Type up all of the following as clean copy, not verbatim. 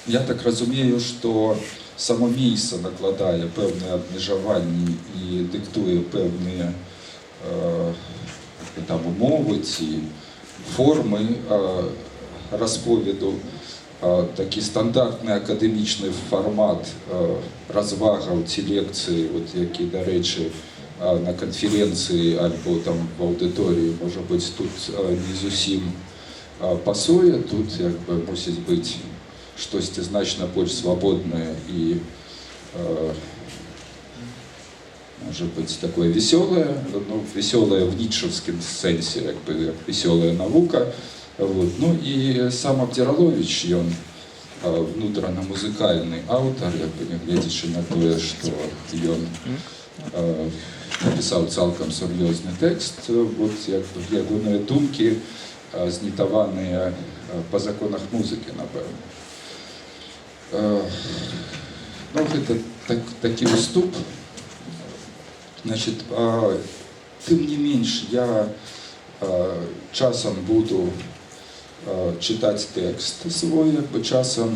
Я так разумею, што само мейса накладае пэўныя абмежаванні і дыктуе пэўныя там умовы ці формы расповеду. Такі стандартны акадэмічны фармат развагаў ці лекцыі, вот, які, дарэчы, на канферэнцыі альбо там в аўдыторыі, можа быць, тут не зусім пасуе, тут як бы мусіць быць штосьці значна больш свабоднае і, можа быць, такое вясёлае, ну, вясёлае в ніцшаўскім сэнсе, як бы, як вясёлая навука. Вот. Ну і сам Абдзіраловіч, ён внутрана музыкальны аўтар, як бы, нягледзячы на тое, што ён напісаў цалкам сур'ёзны тэкст, вот, як бы, ягоныя думкі знітаваныя па законах музыкі, напэўна. Ну, гэта такі уступ. Значит, тым не менш, я часам буду чытаць тэкст свой, як бы, часам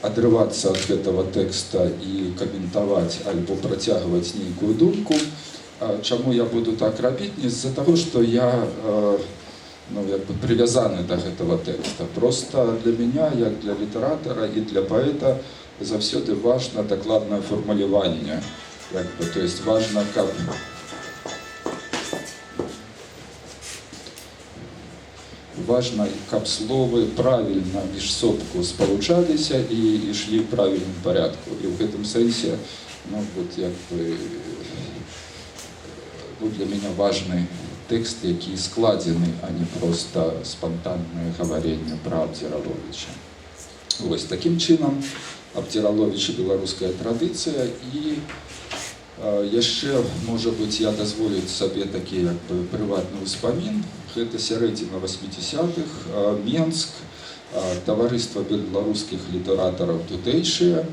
адрывацца ад гэтага тэкста і каментаваць альбо працягваць нейкую думку. Чаму я буду так рабіць? Не з-за таго, што я ну, як бы, прывязаны да гэтага тэкста. Просто для меня, як для літаратара і для паэта, заўсёды важна дакладнае фармуляванне. Як бы, то есть важна, каб словы правільна міжсобку спалучаліся і ішлі ў правільным парядку. І ў гэтым сэнсе, ну, вот, як бы, ну, для меня важны тэкст, які складзены, а не проста спантаннае гаварэнне пра Абдзіраловіча. Вось такім чынам Абдзіраловіч і беларуская традыцыя. І яшчэ, можа быць, я дазволю сабе такі як бы прыватны ўспамін. Гэта сярэдзіна 80-х, Менск, таварыства беларускіх літаратараў «Тутэйшыя»,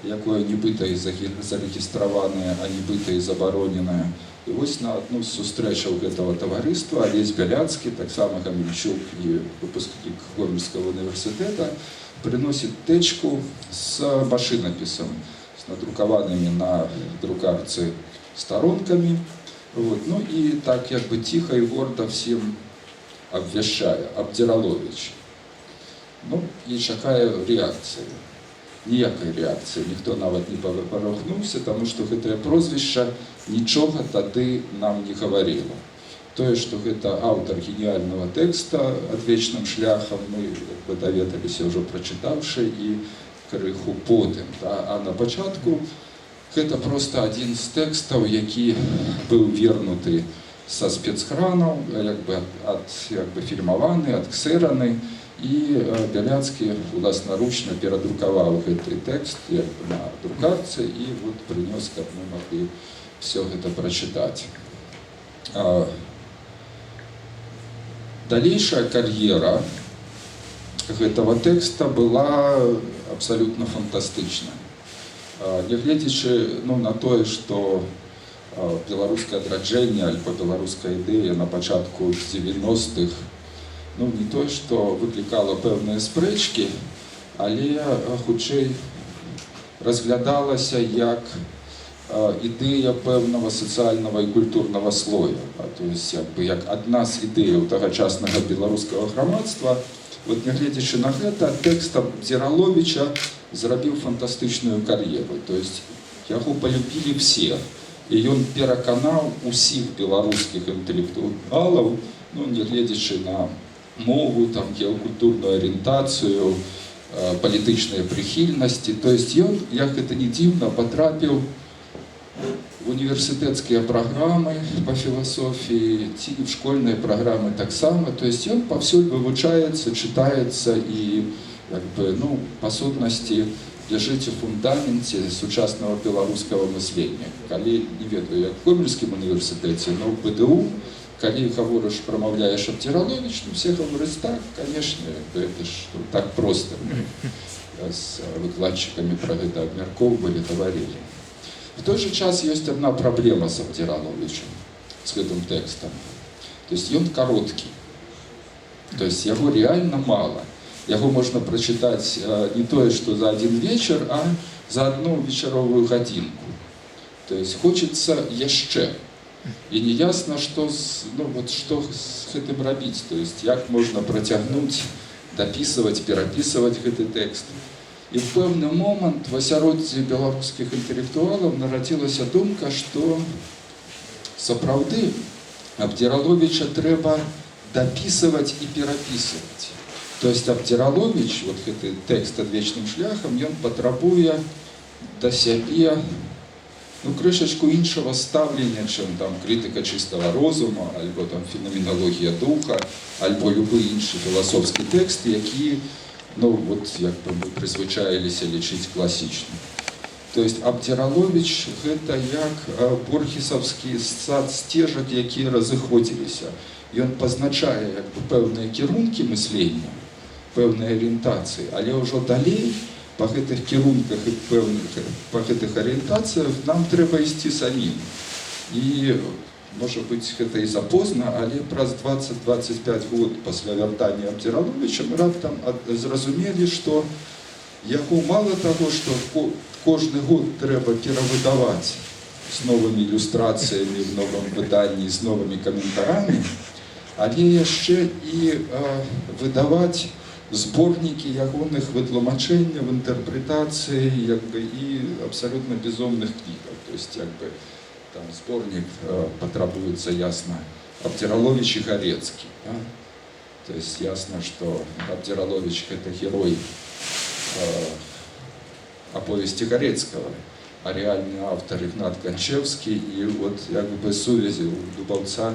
якое нібыта і зарэгістраванае, а нібыта і забароненае. І вось на адну з сустрэчаў гэтага таварыства Алесь Бяляцкі, таксама гамельчук і выпускнік Гомельскага універсітэта, прыносіць тэчку з машынапісам, з надрукаванымі на друкарцы старонкамі. Вот. Ну і так як бы ціха і горда всім абвяшчае: «Абдзіраловіч». Ну і чакае рэакцыі. Ніякай рэакцыі, ніхто нават не паварухнуўся, таму што гэтае прозвішча нічога тады нам не гаварыла. Тое, што гэта аўтар геніяльнага тэкста «Адвечным шляхам», мы як бы даведаліся, ўжо прачытаўшы, і крыху потым. Да? А на пачатку гэта проста адзін з тэкстаў, які быў вернуты са спецхранаў, як бы, ад, як бы, фільмаваны, адксэраны, і Бяляцкі уласнаручна перадрукаваў гэты тэкст як бы на друкарцы і вот прынёс, каб мы маглі все гэта прачытаць. Далейшая кар'ера гэтага тэкста была абсалютна фантастычная. Нягледзячы, ну, на тое, што беларускае адраджэнне альбо беларуская ідэя на пачатку 90-х, ну, не тое, што выклікала пэўныя спрэчкі, але хутчэй разглядалася як ідэя пэўнага сацыяльнага і культурнага слоя, да, то есть як бы як адна з ідэяў тагачаснага беларускага грамадства. Вот, нягледзячы на гэта, тэкст Абдзіраловіча зрабіў фантастычную кар'еру, то есть яго полюбілі все, і ён пераканаў усіх беларускіх інтэлектуалаў, ну, нягледзячы на мову, там, геакультурную арыентацыю, палітычныя прыхільнасці. То есть ён, як гэта не дзіўна, патрапіў в універсітэцкія праграмы па філасофіі ці в школьныя праграмы таксама. То есть ён паўсюль вывучаецца, чытаецца і як бы, ну, па сутнасці ляжыць у фундаменце сучаснага беларускага мыслення. Калі, не ведаю, як в Гомельскім універсітэце, но в БДУ, калі гаворыш, прамаўляеш «Абдзіраловіч», ну, все гавораць: «Так, конечно, это ж, ну, так просто». Мы з выкладчыкамі пра гэта абмяркоўвалі, гаварылі. В той же час ёсць одна праблема з Абдзіраловічам, з гэтым тэкстам. То есть ён кароткі. То есть яго реально мало. Яго можна прачытаць не тое, што за один вечар, а за одну вечаровую гадзінку. То есть хочется яшчэ. І не ясна, ну, вот, што з гэтым рабіць, то есть як можна працягнуць дапісваць, перапісваць гэты тэкст. І ў пэўны момант в асяроддзі беларускіх інтэлектуалаў нарадзілася думка, што сапраўды Абдзіраловіча трэба дапісваць і перапісваць. То есть Абдзіраловіч, вот гэты тэкст «Адвечным шляхам», ён патрабуе да сябе, ну, крышачку іншага стаўлення, чым там «Крытыка чистого розуму», альбо там «Фенаменалогія духа», альбо любы іншы філасофскі тэкст, які, ну, вот, як бы мы прызвычаіліся лічыць класічным. То есть Абдзіраловіч — гэта як борхесаўскі сад сцежак, якія разыходзіліся. Ён пазначае як бы пэўныя кірункі мыслення, пэўныя арыентацыі, але ўжо далей па гэтых кірунках і пэўных па гэтых арыентацыях нам трэба ісці самім. І, можа быць, гэта і запозна, але праз 20-25 год пасля вяртання Абдзіраловіча мы раптам зразумелі, што яго мала таго, што кожны год трэба перавыдаваць з новымі ілюстрацыямі, в новым выданні, з новымі каментарамі, але яшчэ і выдаваць зборнікі ягоных вытлумачэнняў, інтэрпрэтацыі, як бы, і абсалютна безумных кнігаў. То есть як бы там зборнік патрабуецца, ясна, Абдзіраловіч і Гарецкі. Да? То есть ясно, что Абдзіраловіч — гэта герой аповесці Гарецкага, а рэальны аўтар — Ігнат Канчэўскі, і вот як бы сувязі у Дубаўца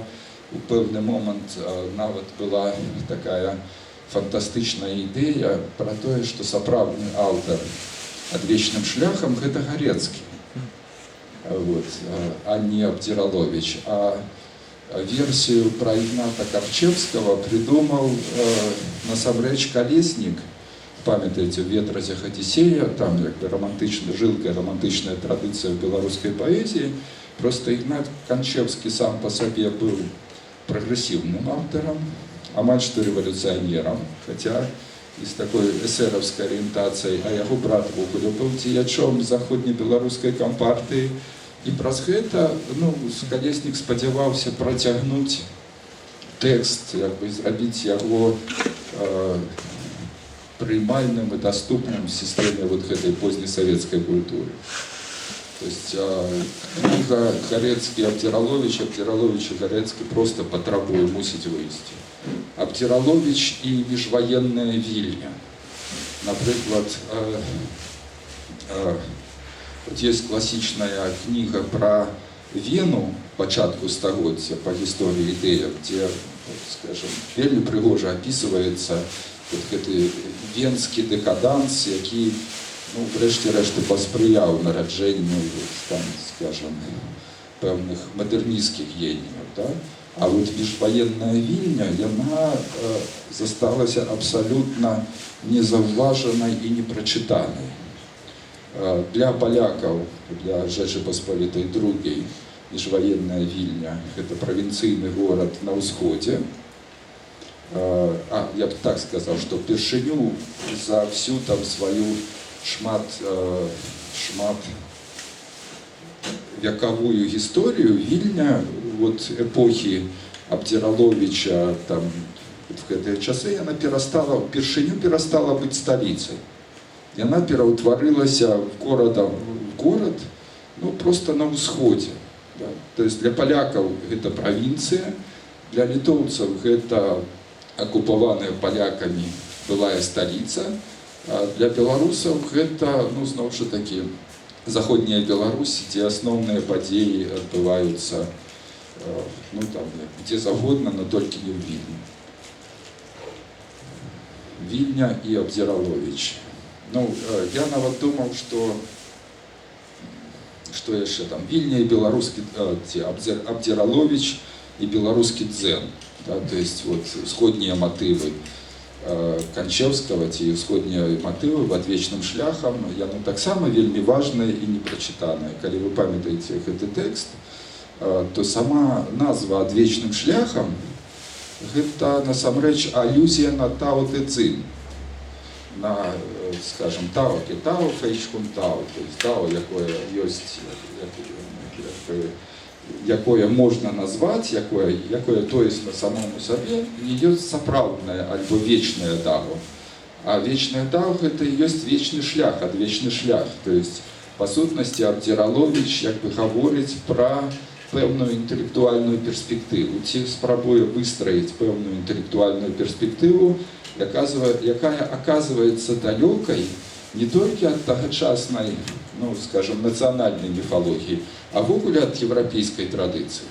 у пэўны момант нават была такая фантастычная ідэя пра тое, што сапраўдны аўтар «Адвечным шляхам» — гэта Гарецкі, вот, а не Абдзіраловіч. А версію пра Ігната Карчэўскага прыдумаў насамрэч Калеснік. Памятаеце, в «Ветразях Адысея», там як бы романтычная жылкая романтычная традыцыя в беларускай паэзіі. Просто Ігнат Канчэўскі сам па сабе быў прагрэсіўным аўтарам, амаль што рэвалюцыянерам, хаця і з такой эсэраўскай арыентацыяй, а яго брат увогуле быў дзеячом заходнебеларускай кампартыі. І праз гэта, ну, Калеснік спадзяваўся працягнуць тэкст, як бы зрабіць яго прыймальным і даступным в сістэме вот гэтай познесавецкай культуры. То есть кніга «Гарэцкі, Абдзіраловіч», «Абдзіраловіч і Гарэцкі» просто патрабуе, мусіць выйсці. Абдзіраловіч і міжваенная Вільня. Напрыклад, вот есть класічная кніга пра Вену пачатку стагоддзя па гісторыі ідэяў, дзе, вот, скажем, вельмі прыгожа опісваецца вот гэты венскі дэкаданс, які, ну, врэшце рэшты паспрыяў нараджэнню вот, там, скажем, пэўных мадэрнісцкіх геніяў. Да? А вот міжваенная Вільня, яна засталася абсалютна незаўважанай і непрачытанай. Для палякаў, для Жэчы Паспалітай другай, міжваенная Вільня — гэта правінцыйны горад на ўсходзе. Я б так сказаў, што ўпершыню за всю там сваю шмат вякавую гісторыю Вільня вот эпохі Абдзіраловіча, там, вот в гэтыя часы, яна перастала, упершыню перастала быць сталіцай. Яна пераўтварылася в горад, ну, просто на ўсходзе. Да? То есть для палякаў гэта правінцыя, для літоўцаў гэта акупаваная палякамі былая сталіца, а для беларусаў гэта, ну, зноў жа такі, заходняя Беларусь, дзе асноўныя падзеі адбываюцца, ну, там, дзе заўгодна, но толькі не ў Вільні. Вільня і Абдзіраловіч. Ну, я нават думаў, што яшчэ там, Вільня і беларускі ці Абдзіраловіч і беларускі дзен. Да, то есть вот усходнія матывы Канчэўскага ці ўсходнія матывы в «Адвечным шляхам», яны таксама вельмі важныя і непрачытаныя. Калі вы памятаеце гэты тэкст, то сама назва «Адвечным шляхам» — гэта насамрэч алюзія на Тао Тэ Цзін. на, скажем, Тао ке Тао, фэй хун Тао, то есть Тао, якое ёсць, як бы, якое можна назваць, якое тоесна самому сабе, не ёсць сапраўднае альбо вечнае дао. А вечнае дао — гэта і ёсць вечны шлях, адвечны шлях. То есть, па сутнасці, Абдзіраловіч як бы гаворыць пра пэўную інтэлектуальную перспектыву ці спрабуе выстраіць пэўную інтэлектуальную перспектыву, якая аказваецца далёкай не толькі ад тагачаснай, ну, скажем, нацыянальнай міфалогіі, а ўвогуле ад еўрапейскай традыцыі.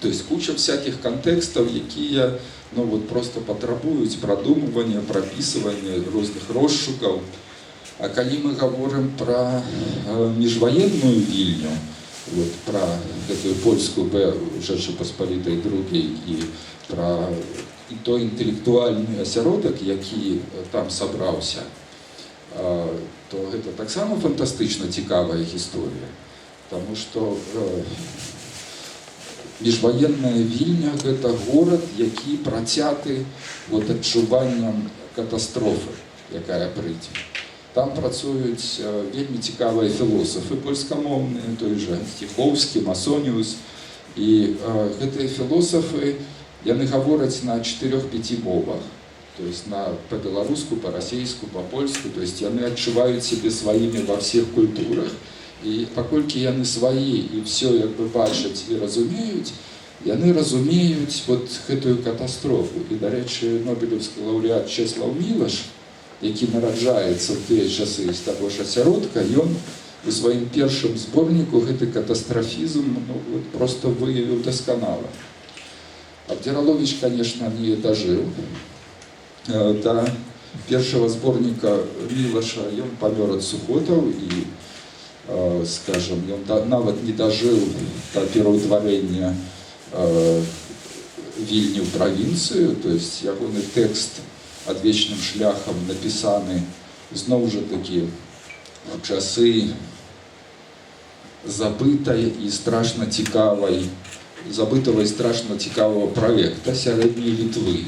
То есть куча всяких кантэкстаў, якія, ну, вот просто патрабуюць прадумвання, прапісвання, розных розшукаў. А калі мы гаворым пра міжваенную Вільню, вот, пра гэтую польскую Б Жэчы Паспалітай другай і пра і той інтэлектуальны асяродак, які там сабраўся, то гэта таксама фантастычна цікавая гісторыя. Таму што міжваенная Вільня — гэта горад, які працяты вот адчуваннем катастрофы, якая прыйдзе. Там працуюць вельмі цікавыя філосафы польскамоўныя, той жа Сціхоўскі, Масоніус. І гэтыя філосафы, яны гавораць на чатырох-пяці мовах, то есть на па-беларуску, па-расейску, па-польску, то есть яны адчуваюць сябе сваімі ва всех культурах. І паколькі яны свае і все як бы бачаць і разумеюць, яны разумеюць вот гэтую катастрофу. І, дарэчы, нобелеўскі лаўрэат Чэслаў Мілаш, які нараджаецца ў тыя часы з таго ж асяродка, ён у сваім першым зборніку гэты катастрафізм, ну, вот, просто выявіў дасканала. Абдзіраловіч, конечно, не дажыў да першага зборніка Мілаша, ён памёр ад сухотаў і, скажем, ён нават не дажыў да пераўтварэння Вільні ў правінцыю, то есть ягоны тэкст «Адвечным шляхам» напісаны зноў жа такі у часы забытай і страшна цікавай забытого і страшна цікавага праекта Сярэдняй Літвы.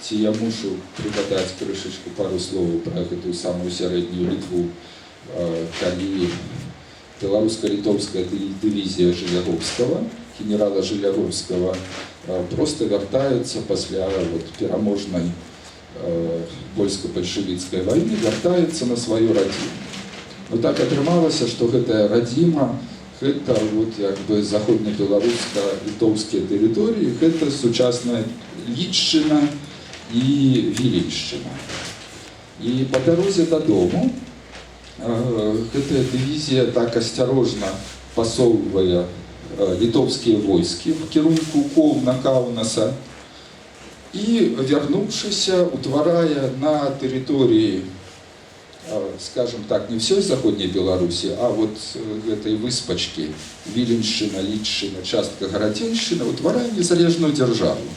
Ці я мушу прыгадаць крышачку, пару словаў пра гэтую самую Сярэднюю Літву, калі беларуска-літоўская дывізія Желяговскага, генерала Желяговскага, просто вяртаюцца пасля вот пераможнай польска-бальшавіцкай вайны, вяртаецца на сваю радзіму. Ну, так атрымалася, што гэтая радзіма — гэта вот як бы заходнебеларуска-літоўскія тэрыторыі, гэта сучасная Лідшчына і Віленшчына. І па дарозе дадому гэтая дывізія так асцярожна пасоўвае літоўскія войскі в кірунку Коўна, Каунаса, і, вярнуўшыся, утварае на тэрыторыі, скажем так, не всей заходняй Беларусі, а вот гэтай выспачкі Віленшчына, Лідшчына, частка Гарадзеншчыны, утварае незалежную дзяржаву.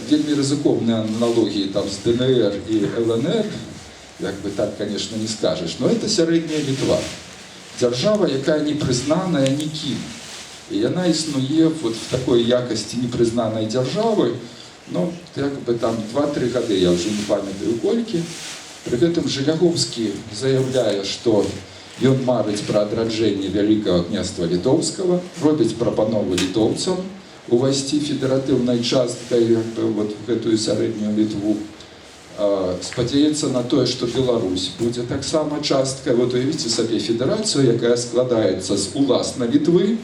Вельмі рызыкоўныя аналогіі там з ДНР і ЛНР, як бы так, конечно, не скажешь, но это Сярэдняя Літва. Дзяржава, якая не прызнаная нікім. І яна існуе вот в такой якасці непрызнанай дзяржавы, ну, як бы там 2-3 гады, я ўжо не памятаю колькі. Пры гэтым Желяговскі заяўляе, што ён марыць пра адраджэнне Вялікага Княства Літоўскага, робіць прапанову літоўцам увайсці федэратыўнай часткай як бы вот в гэтую Сярэднюю Літву. Спадзяецца на тое, што Беларусь будзе таксама часткай. Вот уявіце сабе федэрацыю, якая складаецца з уласна Літвы,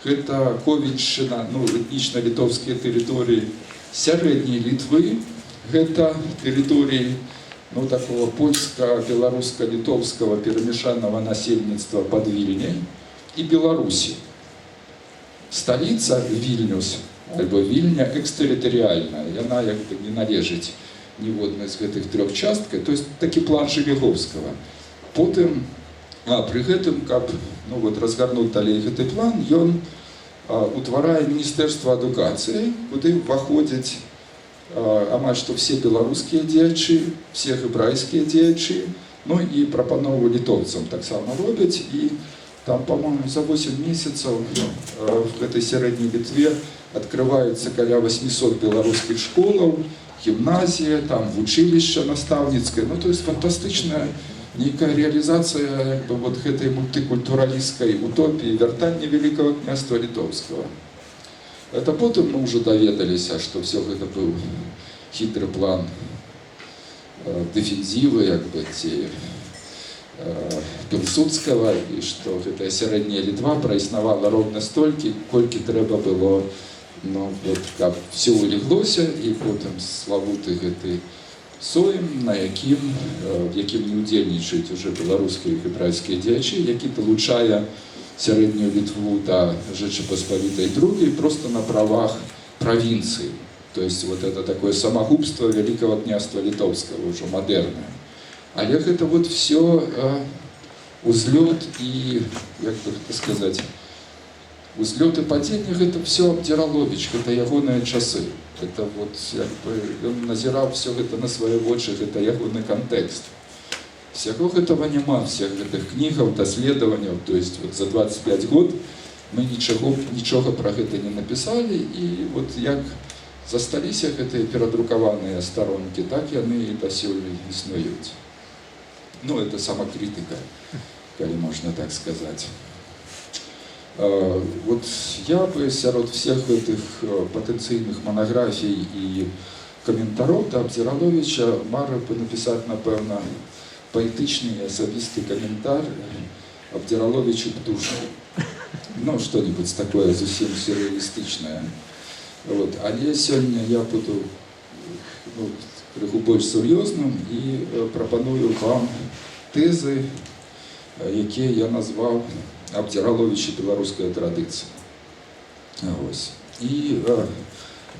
гэта Ковеншчына, ну, этнічна-літоўскія тэрыторыі, Сярэдняй Літвы, гэта тэрыторыі, ну, такого польска-беларуска-літоўскага перамешанага насельніцтва пад Вільняй, і Беларусі. Сталіца Вільнюс альбо Вільня экстэрытарыяльная, яна як бы не належыць ніводнай з гэтых трох часткай, то есть такі план Желяговскага. Потым, пры гэтым, каб, ну, вот, разгарнуць далей гэты план, ён утварае міністэрства адукацыі, куды ўваходзяць амаль што все беларускія дзеячы, все гебрайскія дзеячы, ну і прапанову літоўцам таксама робяць, і там, по-моему, за 8 месяцаў в гэтай Сярэдняй Літве открываецца каля 800 беларускіх школаў. Гімназія, там вучылішча настаўніцкае, ну, то есть фантастычная нейкая рэалізацыя як бы вот гэтай мультыкультуралісцкай утопіі вяртання Вялікага Княства Літоўскага. Это потым мы ўжо даведаліся, што ўсё гэта быў хітры план дэфензівы, як бы, ці Пілсудскага, і што гэтая Сярэдняя Літва праіснавала роўна столькі, колькі трэба было, ну, вот, каб всё улеглося, і потым славуты гэты сойм, в якім не ўдзельнічаюць уже беларускія і гебрайскія дзеячы, які далучае Сярэднюю Літву да Жэчы Паспалітай другай просто на правах правінцыі. То есть вот это такое самагубство Великого княства Литовского, уже модерное. Але гэта вот все узлёт і, як бы гэта сказать, узлёт і падзенне, гэта все Абдзіраловіч, гэта ягоныя часы. Это вот, як бы, ён назіраў все гэта на свае вочы, гэта ягоны кантэкст. Всяго гэтага няма, всех гэтых кнігаў, даследаванняў, то есть вот за 25 год мы нічога пра гэта не напісалі, і вот як засталіся гэтыя перадрукаваныя старонкі, так яны і дасюль існуюць. Ну, это самакрытыка, калі можна так сказаць. Вот я бы сярод всех гэтых патэнцыйных манаграфій і каментароў да Абдзіраловіча марыў бы напісаць, напэўна, паэтычны і асабісты каментар Абдзіраловічу Птушкі. Ну, что-нибудь такое зусім сюррэалістычнае. Вот. Але сёння я буду, ну, крыху больш сур'ёзным і прапаную вам тэзы, якія я назваў «Абдзіраловіч і беларуская традыцыя». Вось. І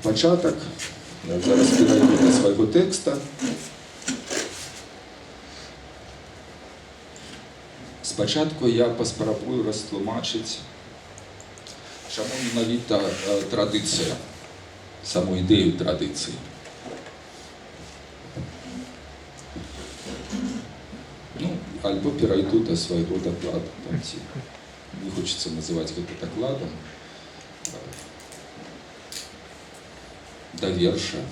пачатак, я зараз перайду да свайго тэкста. Спачатку я паспрабую растлумачыць, чаму менавіта традыцыя, саму ідэю традыцыі. Ну, альбо перайду да свайго даклада, там, ці не хочацца называць гэта дакладам, да верша.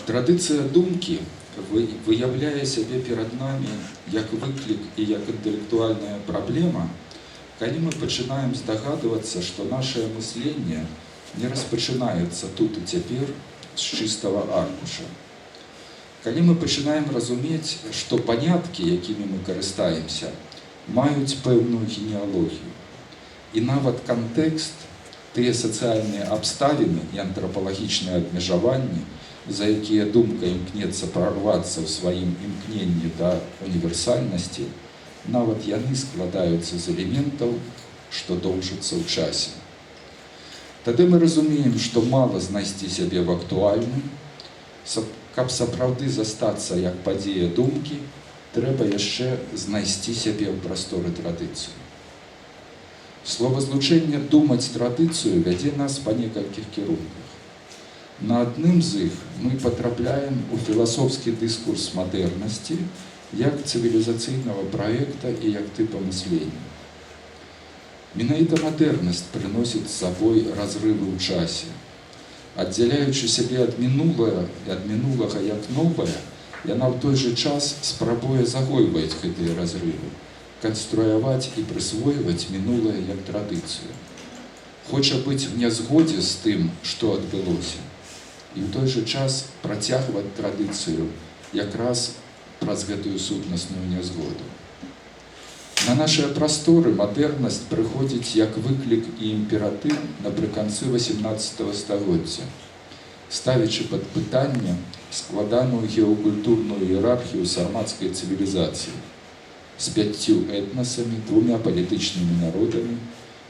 Традыцыя думкі выяўляе сябе перад намі як выклік і як інтэлектуальная праблема, калі мы пачынаем здагадвацца, што нашае мысленне не распачынаецца тут і цяпер з чыстага аркуша. Калі мы пачынаем разумець, што паняткі, якімі мы карыстаемся, маюць пэўную генеалогію. І нават кантэкст, тыя сацыяльныя абставіны і антрапалагічныя абмежаванні, за якія думка імкнецца прарвацца ў сваім імкненні да універсальнасці, нават яны складаюцца з элементаў, што доўжацца ў часе. Тады мы разумеем, што мала знайсці сябе в актуальным, каб сапраўды застацца як падзея думкі, трэба яшчэ знайсці сябе ў прасторы традыцыю. Словазлучэнне «думаць традыцыю» вядзе нас па некалькіх кірунках. На адным з іх мы патрапляем у філасофскі дыскурс мадэрнасці як цывілізацыйнага праекта і як тыпа мыслення. Менавіта мадэрнасць прыносіць з сабой разрывы ў часе. Аддзяляючы сябе ад мінулага і ад мінулага як новае, яна ў той жа час спрабуе загойваць гэтыя разрывы, канструяваць і прысвойваць мінулае як традыцыю. Хоча быць в нязгодзе з тым, што адбылося, і ў той жа час працягваць традыцыю якраз праз гэтую сутнасную нязгоду. На нашыя прасторы мадэрнасць прыходзіць як выклік і імператыў напрыканцы 18 стагоддзя, ставячы пад пытанне складаную геокультурную іерархію сармацкай цывілізацыі з 5 этнасамі, 2 палітычнымі народамі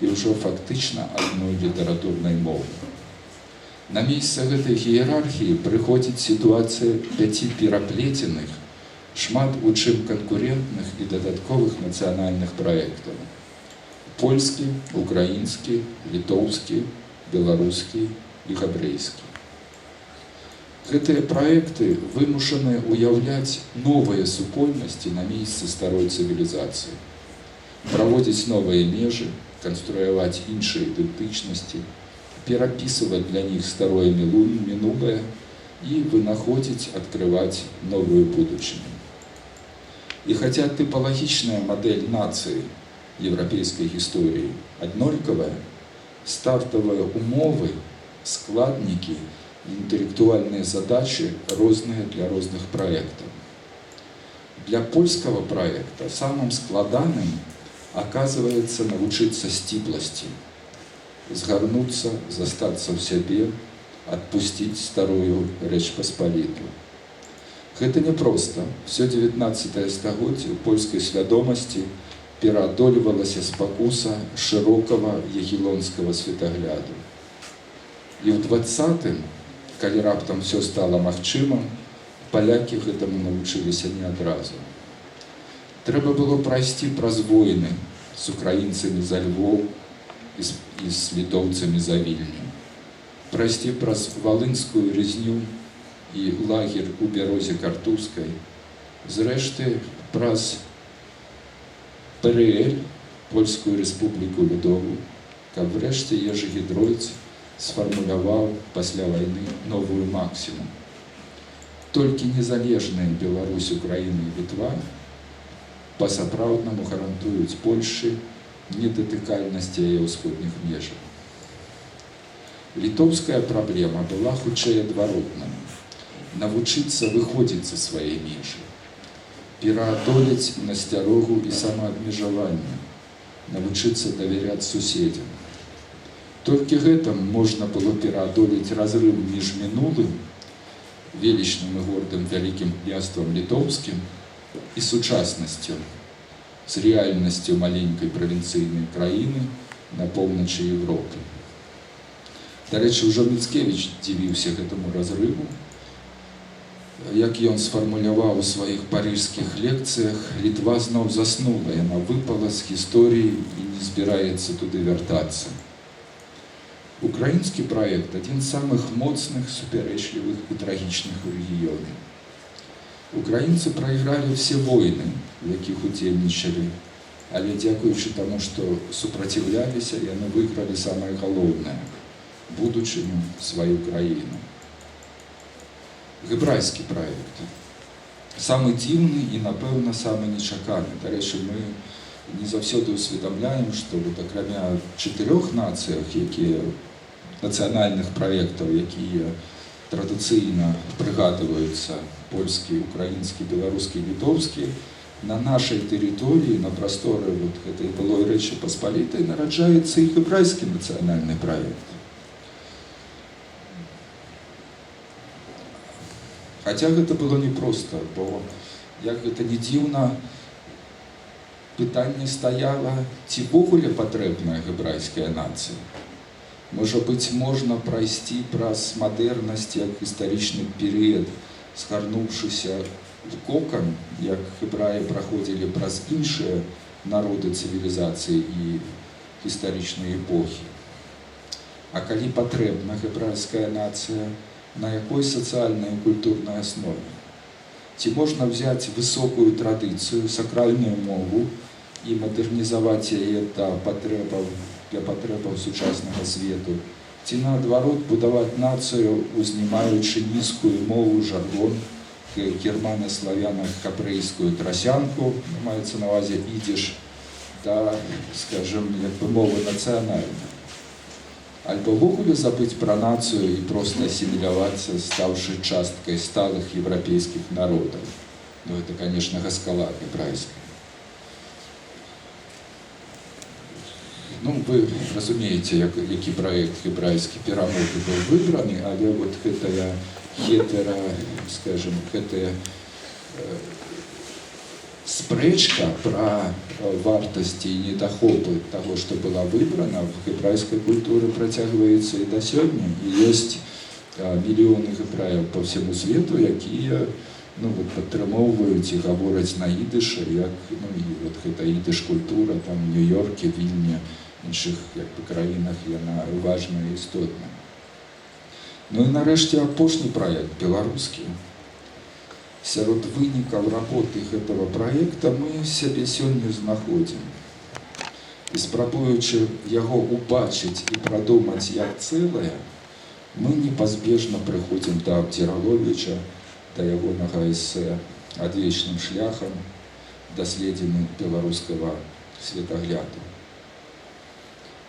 і ўжо фактычна адной літаратурнай мовай. На месца гэтай іерархіі прыходзіць сітуацыя 5 пераплеценых, шмат у чым канкурентных і дадатковых нацыянальных праектаў. Польскі, украінскі, літоўскі, беларускі і габрэйскі. Гэтыя праекты вымушаны ўяўляць новыя супольнасці на месцы старой цывілізацыі, праводзіць новыя межы, канструяваць іншыя ідэнтычнасці, перапісваць для них старое мінулае і вынаходзіць, адкрываць новую будучыню. І хаця тыпалагічная мадэль нацыі еўрапейскай гісторыі аднолькавая, стартавыя умовы, складнікі, інтэлектуальныя задачы розныя для розных праектаў. Для польскага праекта самым складаным аказваецца навучыцца сціпласці, згарнуцца, застацца ў сябе, адпусціць старую Рэч Паспаліту. Гэта няпроста. Всё 19 стагоддзе ў польскай свядомасці пераадольвалася спакуса шырокага ягелонскага светагляду. І ў 20-м, калі раптам всё стала магчымым, палякі гэтаму навучыліся не адразу. Трэба было прайсці праз войны з украінцамі за Львоў і з літоўцамі за Вільню. Прайсці праз валынскую резню і лагер у Бярозе Картузскай, зрэшты, праз ПРЛ, Польскую Рэспубліку Людову, каб врэшце Ежы Гедройц сфармуляваў пасля вайны новую максіму. Толькі незалежныя Беларусь, Украіна і Літва па-сапраўднаму гарантуюць Польшчы недатыкальнасць яе ўсходніх межаў. Літоўская праблема была хутчэй адваротная: навучыцца выходзіць за свае межы, пераадолець насцярогу і самаабмежаванне, навучыцца давяряць суседзям. Толькі гэтым можна было пераадолець разрыв між мінулым, велічным і гордым Вялікім Княствам Літоўскім, і сучаснасцю, з рэальнасцю маленькай правінцыйнай краіны на поўначы Европы. Дарэчы, ўжо Міцкевіч дзівіўся гэтаму разрыву. Як ён сфармуляваў у сваіх парыжскіх лекцыях, Літва зноў заснула, яна выпала з гісторыі і не збіраецца туды вяртацца. Украінскі праект — адзін з самых моцных, супярэчлівых і трагічных у рэгіёне. Украінцы прайгралі все войны, у якіх удзельнічалі, але, дзякуючы таму, што супраціўляліся, яны выйгралі самае галоўнае — будучыню, сваю краіну. Гебрайскі праект самы дзіўны і, напэўна, самы нечаканы. Дарэчы, мы не заўсёды ўсведамляем, што вот акрамя чатырох нацыях, якія нацыянальных праектаў, якія традыцыйна прыгадваюцца, польскі, украінскі, беларускі, літоўскі, на нашай тэрыторыі, на прасторы вот гэтай былой Рэчы Паспалітай, нараджаецца і гебрайскі нацыянальны праект. Хаця гэта было непросто, бо, як гэта не дзіўна, пытанне стаяла, ці ўвогуле патрэбная гебрайская нацыя. Можа быць, можна прайсці праз мадэрнасць як гістарычны перыяд, згарнуўшыся в кокан, як гебраі праходзілі праз іншыя народы, цывілізацыі і гістарычныя эпохі. А калі патрэбна гебрайская нацыя, на якой сацыяльнай і культурнай аснове? Ці можна взяць высокую традыцыю, сакральную мову і мадэрнізаваць яе да патрэбаў для патрэбаў сучаснага свету, ці, наадварот, будаваць нацыю, узнімаючы нізкую мову, жаргон, германа-славяна-габрэйскую трасянку, маецца на увазе ідзіш, да, скажем, як бы мовы нацыянальнай? Альбо ўвогуле забыць пра нацыю і проста асімілявацца, стаўшы часткай сталых еўрапейскіх народаў. Ну, это, конечно, гаскала гебрайская. Ну, вы разумееце, які праект гебрайскі перамогі быў выбраны, але вот гэтая хетера, скажем, гэтая спрэчка пра вартасці і недахопы таго, што была выбрана, в гебрайскай культуры працягваецца і да сёння. І ёсць мільёны гебраяў по всему свету, якія, ну, вот, падтрымоўваюць і гавораць на ідышы, як, ну, і вот гэта ідыш культура там в Нью-Йорке, Вільні, іншых як бы краінах, яна важная і істотная. Ну і нарэшце апошні праект, беларускі. Сярод вынікаў работы гэтага праекта мы сябе сёння знаходзім. І спрабуючы яго ўбачыць і прадумаць як цэлае, мы непазбежна прыходзім да Абдзіраловіча, да ягонага эсэ «Адвечным шляхам даследзіны беларускага светагляду».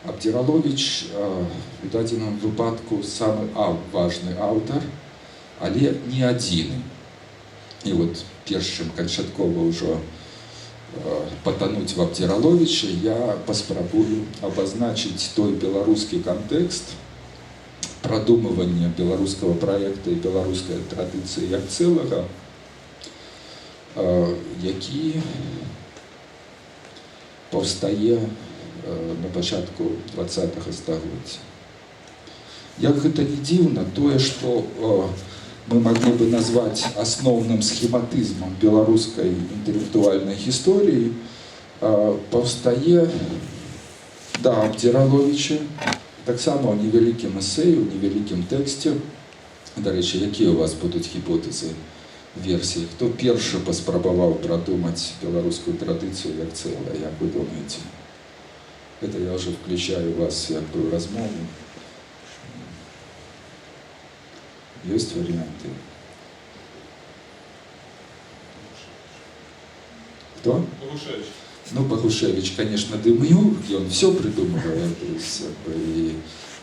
Абдзіраловіч у дадзеным выпадку самы важны аўтар, але не адзіны. І вот перш чым канчаткова ўжо патануць в Абдзіраловіча, я паспрабую абазначыць той беларускі кантэкст прадумывання беларускага праекта і беларускай традыцыі як цэлага, які паўстае на пачатку 20-го стагоддзя. Як гэта не дзіўна, тое, што мы маглі бы назваць асноўным схематызмам беларускай інтэлектуальнай гісторыі, паўстае да Абдзіраловіча, таксама ў невялікім эсэі, у невялікім тэксце. Дарэчы, якія ў вас будуць гіпотэзы, версіі? Хто першы паспрабаваў прадумаць беларускую традыцыю як цэлае, як вы думаеце? Это я уже включаю вас як бы ў размову. Есть варианты? Кто? Богушевич. Ну, Богушевич, конечно, демиург, и он все придумывает. То есть, как бы, и...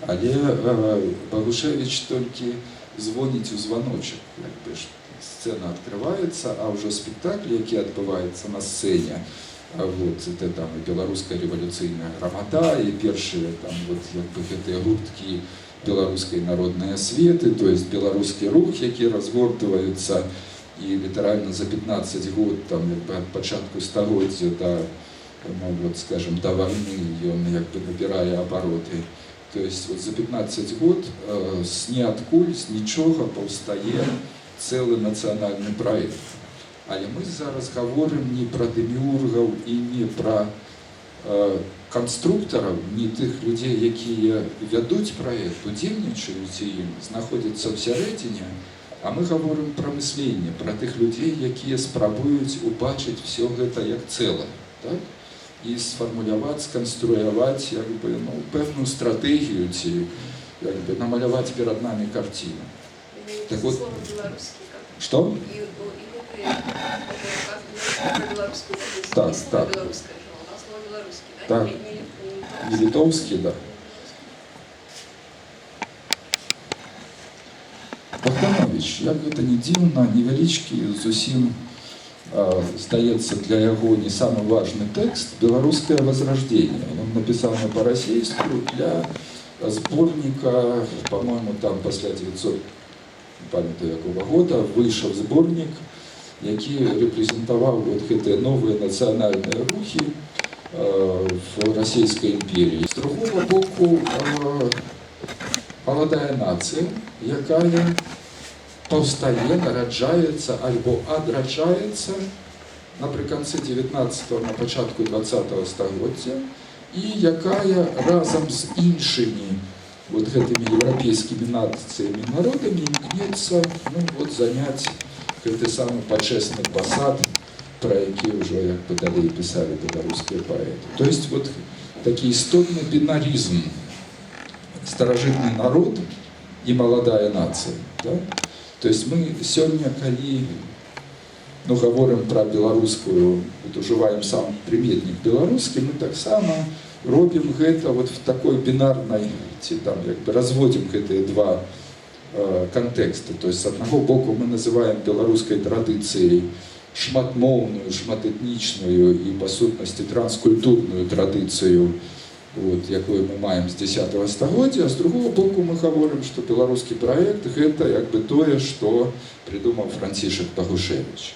Але Богушевич толькі звоніць у звоночек. Як бы, сцена открывается, а уже спектакль, які адбываецца на сцэне, вот, это там і беларуская рэвалюцыйная грамада, і першыя там, вот, як бы, гэтыя гурткі беларускай народнай асветы, то есть беларускі рух, які разгортваюцца і літаральна за 15 год там, як бы, ад пачатку стагоддзя да, ну, вот, скажем, да вайны ён як бы набірае абароты. То есть вот за 15 год з ніадкуль, з нічога паўстае цэлы нацыянальны праект. Але мы зараз гаворым не пра дэміургаў і не пра канструктараў, не тых людзей, якія вядуць праект, удзельнічаюць ім, знаходзяцца ўсярэдзіне, а мы гаворым пра мысленне, пра тых людзей, якія спрабуюць убачыць всё гэта як цэлае, так? І сфармуляваць, сканструяваць як бы, ну, пэўную стратэгію ці як бы, намаляваць перад намі карціну. Так вот, Слово белорусский как? Что? И это белорусскую традицию, Так, не слово так. белорусское же, а слово белорусский, да? Так. Не Не литовский, да. Богданович, як гэта не дзіўна, невялічкі зусім, здаецца, для яго не самы важны тэкст «Беларускае возрождение». Ён напісаны па-расейску для зборніка, по-моему, там пасля 900, не памятаю якога года, выйшаў зборнік, які рэпрэзентаваў вот гэтыя новыя нацыянальныя рухі в Расійскай імперіі. З другого боку, маладая нацыя, якая паўстае, нараджаецца альбо адраджаецца напрыканцы 19-го, на пачатку 20-го стагоддзя і якая разам з іншымі вот гэтымі еўрапейскімі нацыямі, народамі імкнецца, ну, вот, заняць гэты самы пачэсны пасад, пра які ўжо як бы далей пісалі беларускія паэты. То есть вот такі істотны бінарызм: старажытны народ і маладая нацыя. Да? То есть мы сёння, калі, ну, гаворым пра беларускую, вот ужываем сам прыметнік беларускі, мы таксама робім гэта вот в такой бінарнай, ці там як бы разводзім гэтыя два кантэксты. То есть з аднаго боку мы называем беларускай традыцыяй шматмоўную, шматэтнічную і па сутнасці транскультурную традыцыю, вот, якую мы маем з 10 стагоддзя, а з другого боку мы гаворым, што беларускі праект гэта як бы тое, што прыдумаў Францішак Багушевіч.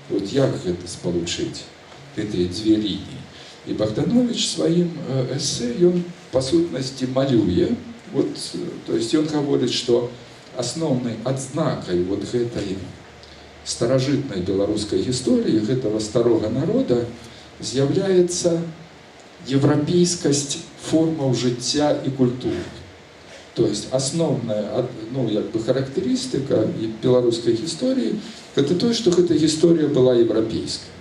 Вот як гэта спалучыць, гэтыя дзве лініі? І Богданович сваім эсэ ён па сутнасці малюе, вот, то есть ён гаворыць, што асноўнай адзнакай вот гэтай старажытнай беларускай гісторыі, гэтага старога народа, з'яўляецца еўрапейскасць формаў жыцця і культуры. То есть асноўная, ну, як бы характарыстыка беларускай гісторыі гэта тое, што гэта гісторыя была еўрапейская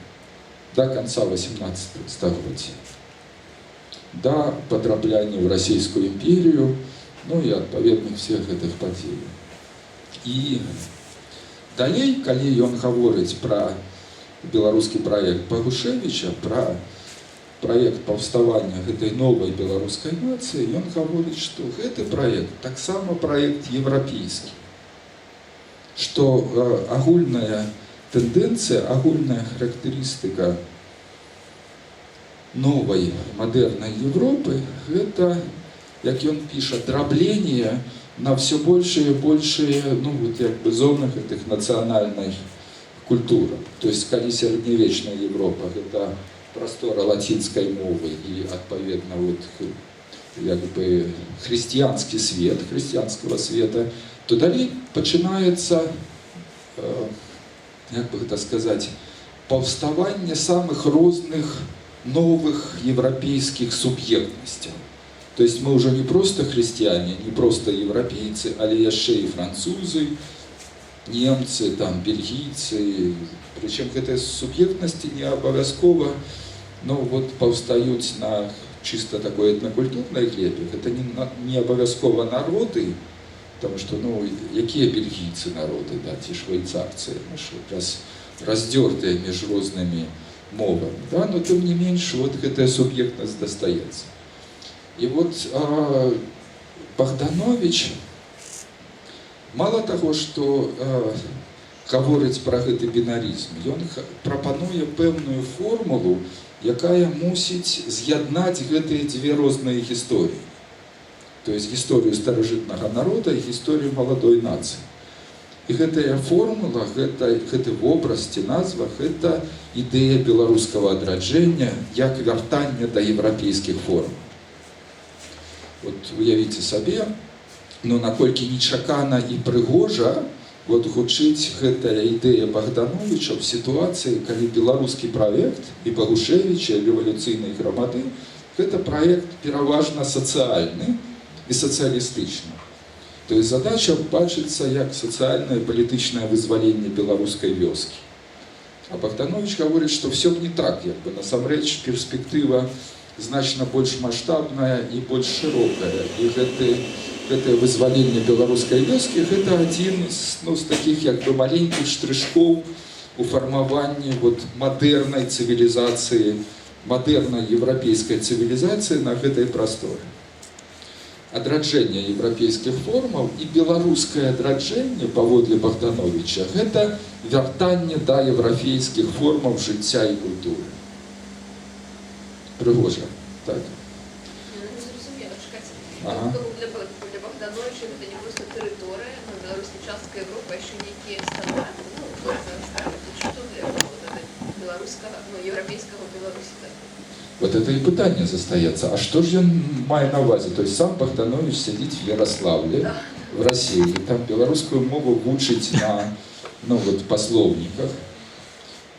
до конца 18 стагоддзя. да патрапляння ў Расійскую імперію, ну і адпаведных всех гэтых падзей. І далей, калі ён гаворыць пра беларускі праект Багушэвіча, пра праект паўставання гэтай новай беларускай нацыі, ён гаворыць, што гэты праект таксама праект еўрапейскі, што агульная тэндэнцыя, агульная характарыстыка новай мадэрнай Европы — гэта, як ён піша, драбленне на все большие и большие, ну, вот, як бы, зоны гэтых нацыянальных культураў. То есть калі сярэднявечная Европа — гэта прастора лацінскай мовы і, адпаведна, вот, як бы, хрысціянскі свет, хрысціянскага света, то далей пачынаецца, як бы гэта сказаць, паўставанне самых розных новых еўрапейскіх суб'ектнасцяў. То есть мы ўжо не просто хрысціяне, не просто еўрапейцы, але яшчэ і французы, немцы, там, бельгійцы. Прычым гэтыя суб'ектнасці не абавязкова, ну, вот, паўстаюць на чыста такой этнакультурнай глебе. Гэта не абавязкова народы, потому что, ну, якія бельгійцы народы, да, ці швейцарцы, мы ж раздзёртыя між рознымі мовамі, да, но тым не менш вот гэтая суб'ектнасць дастаецца. І вот Багдановіч мала таго, што гаворыць пра гэты бінарызм, ён прапануе пэўную формулу, якая мусіць з'яднаць гэтыя дзве розныя гісторыі. То есть гісторыю старажытнага народа і гісторыю маладой нацыі. І гэтая формула, гэты вобраз ці назва — гэта ідэя беларускага адраджэння як вяртання да еўрапейскіх форм. Вот уявіце сабе, ну, наколькі нечакана і прыгожа вот гучыць гэтая ідэя Багдановіча в сітуацыі, калі беларускі праект і Багушэвіча, рэвалюцыйнай грамады — гэта праект пераважна сацыяльны і сацыялістычны. То есть задача бачыцца як сацыяльнае, палітычнае вызваленне беларускай вёскі. А Багдановіч гаворыць, што все не так, як бы, насамрэч перспектыва значна больш маштабная і больш шырокая. І гэтае вызваленне беларускай вёскі — гэта адзін з, ну, з такіх, як бы, маленькіх штрышкоў у фармаванні вот мадэрнай цывілізацыі, мадэрнай еўрапейскай цывілізацыі на гэтай прасторы. Адраджэнне еўрапейскіх формаў і беларускае адраджэнне, паводле Багдановіча, гэта вяртанне да еўрапейскіх формаў жыцця і культуры. Прыгожа, так? Я не зразумела, чакайце. Ага. Тобто для Багдановіча гэта не проста тэрыторыя, но Беларусь не частка Европы, а яшчэ нейкія стандарты. Ну, вот зараз ставіць. Што для вот это беларускага, ну, еўрапейскага Беларусі так? Вот это і пытанне застаецца. А што ж ён мае на ўвазе? То есть сам Багдановіч сядзіць в Ярославле, в России, там беларускую мову вучыць на, ну, вот, па слоўніках.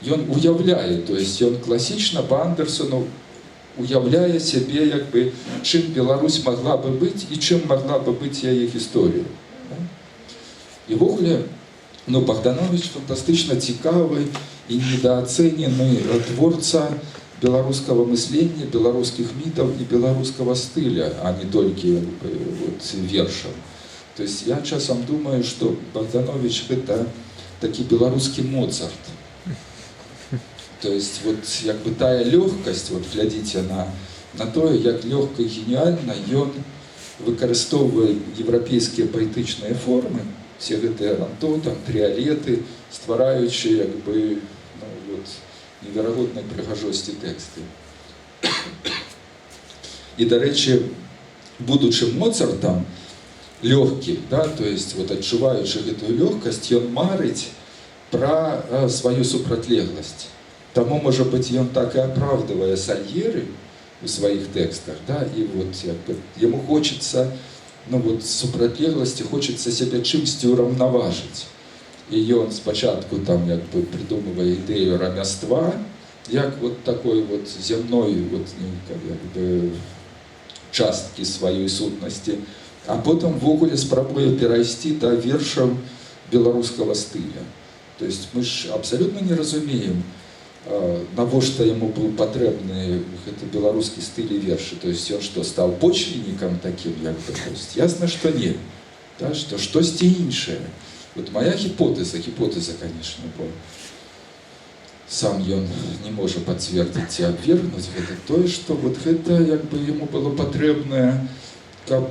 Ён уяўляе, то есть ён класічна па Андэрсену уяўляе сябе, як бы, чым Беларусь могла бы быць і чым могла бы быць яе гісторыя. Да? І ўвогуле, ну, Багдановіч фантастычна цікавы і недаацэнены творца беларускага мыслення, беларускіх мітаў і беларускага стыля, а не толькі, як бы, вот, вершаў. То есть я часам думаю, што Багдановіч — гэта такі беларускі Моцарт. То есть вот, як бы, тая лёгкасць, вот глядзіце на тое, як лёгка і геніальна ён выкарыстоўвае еўрапейскія паэтычныя формы, все гэтыя рандо, там, трыялеты, ствараючы, як бы, ну, вот, неверагоднай прыгажосці тэксты. І, дарэчы, будучы Моцартам лёгкім, да, то есть вот адчуваючы гэтую лёгкасць, ён марыць пра сваю супрацьлегласць. Таму, можа быць, ён так і апраўдвае Сальеры у сваіх тэкстах, да, і вот, як бы, яму хочацца, ну, вот, супрацьлегласці, хочацца сябе чымсьці ўраўнаважыць. І ён спачатку там, як бы, прыдумывае ідэю рамяства, як вот такой вот зямной вот нейкай, як бы, часткі сваёй сутнасці, а потым увогуле спрабуе перайсці да вершаў беларускага стыля. То есть мы ж абсалютна не разумеем, Навошта яму быў патрэбны гэты беларускі стыль і вершы? То есть ён што, стаў почвеннікам такім, як бы? То есть ясна, што не, да, што штосьці іншае. Вот моя гіпотэза, гіпотэза, конечно, бо сам ён не можа пацвердзіць ці абвергнуць, гэта тое, што вот гэта як бы яму было патрэбнае, каб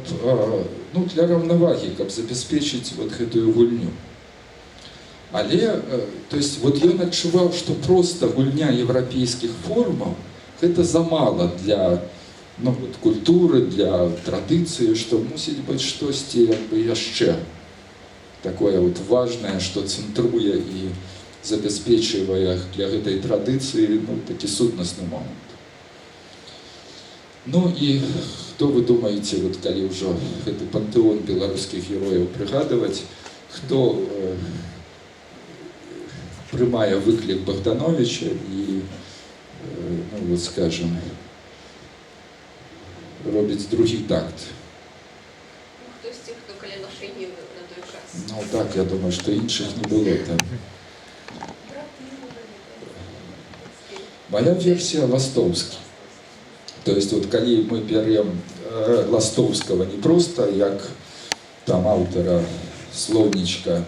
ну, для раўнавагі, каб забяспечыць вот гэтую гульню. Але то есть вот ён адчуваў, што проста гульня еўрапейскіх формаў — гэта замала для, ну, вот, культуры, для традыцыі, што мусіць быць штосьці як бы яшчэ такое вот важнае, што цэнтруе і забяспечвае для гэтай традыцыі, ну, такі сутнасны момант. Ну і хто, вы думаеце, вот калі ўжо гэты пантэон беларускіх герояў прыгадваць, хто прымае выклік Багдановіча і, ну, вот, скажем, робіць другі такт? Ну, хтосьці, хто каля Лашыні на той час. Ну так, я думаю, што іншых не было там. Браты. Моя версія — Ластоўскі. То есть вот калі мы берем Ластоўскага не просто як там аўтара слоўнічка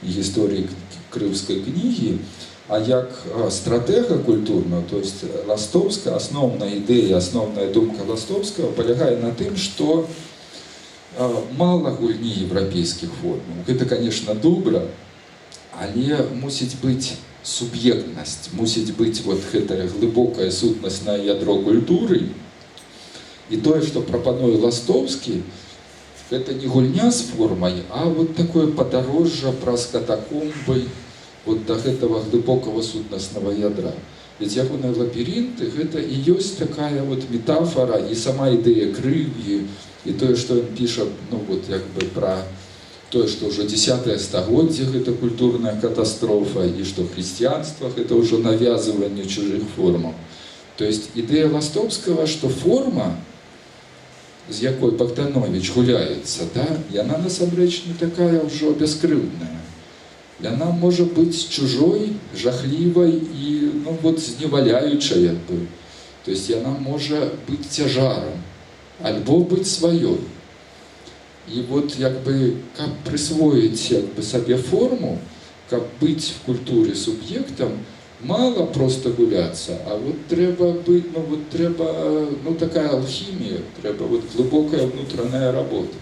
і гісторыі Крыўскай кнігі, а як стратэга культурного, то есть Ластоўска, асноўная ідэя, асноўная думка Ластоўскага палягае на тым, што мала гульні еўрапейскіх формаў. Гэта, конечно, добра, але мусіць быць суб'ектнасць, мусіць быць вот гэтае глыбокае сутнаснае ядро культуры. І тое, што прапануе Ластоўскі, гэта не гульня з формай, а вот такое падарожжа праз катакомбы вот до гэтага глыбокага сутнаснага ядра. Ведь ягоныя лабірынты — гэта і ёсць такая вот метафора, і сама ідэя крыві, і тое, што ён піша, ну вот як бы пра тое, што ўжо 10 стагоддзе гэта культурная катастрофа і што хрысціянства — гэта ўжо навязванне чужых формаў. То есть ідэя Ластоўскага, што форма, з якой Багдановіч гуляецца, да, яна насамрэч не такая ўжо бяскрыўдная. Яна можа быць чужой, жахлівай і, ну, вот, зневаляючай, як бы. То есть яна можа быць цяжарам альбо быць сваёй. І вот як бы каб прысвоіць як бы сабе форму, каб быць в культуре суб'ектам, мало просто гуляцца, а вот трэба быць, ну вот трэба, ну, такая алхімія, трэба вот глыбокая внутренняя работа.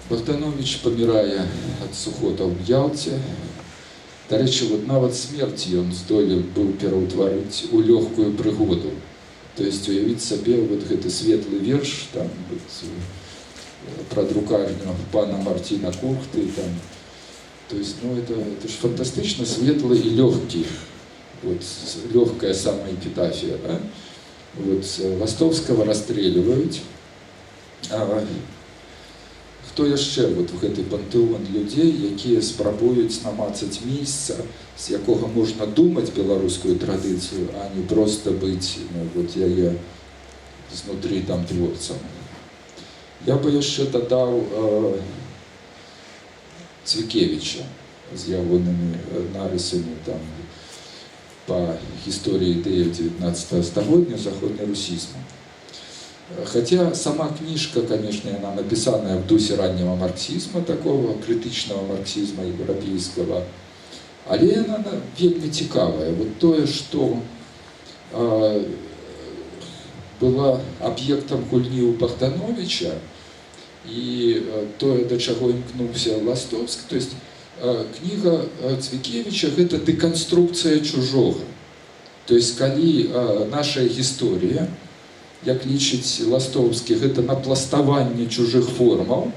Багдановіч памірае ад сухотаў в Ялце. Дарэчы, вот нават смерць ён здолеў быў пераўтварыць у лёгкую прыгоду. То есть уявіць сабе вот гэты светлы верш там вот, пра друкарню пана Марціна Кухты там. То есть, ну, это ж фантастычна светлы і лёгкі, вот, лёгкая самая эпітафія, да? Вот, Ластоўскага расстрэльваюць. А хто яшчэ вот в гэты пантэон людзей, якія спрабуюць намацаць месца, з якога можна думаць беларускую традыцыю, а не проста быць, ну, вот, яе знутры там творцам? Я бы яшчэ дадаў Цвікевіча з ягонымі нарысамі там па гісторыі ідэі 19 стагоддзя заходнерусізму. Хотя сама кніжка, конечно, она написанная в духе раннего марксизма, такого крытычнага марксизма европейского, але яна вельмі цікавая. Вот тое, што была аб'ектам гульні ў Багдановіча, і тое, да чаго імкнуўся Ластоўскі, то есть кніга Цвікевіча — гэта дэканструкцыя чужога. То есть калі наша гісторыя, як лічыць Ластоўскі, гэта напластаванне чужых формаў,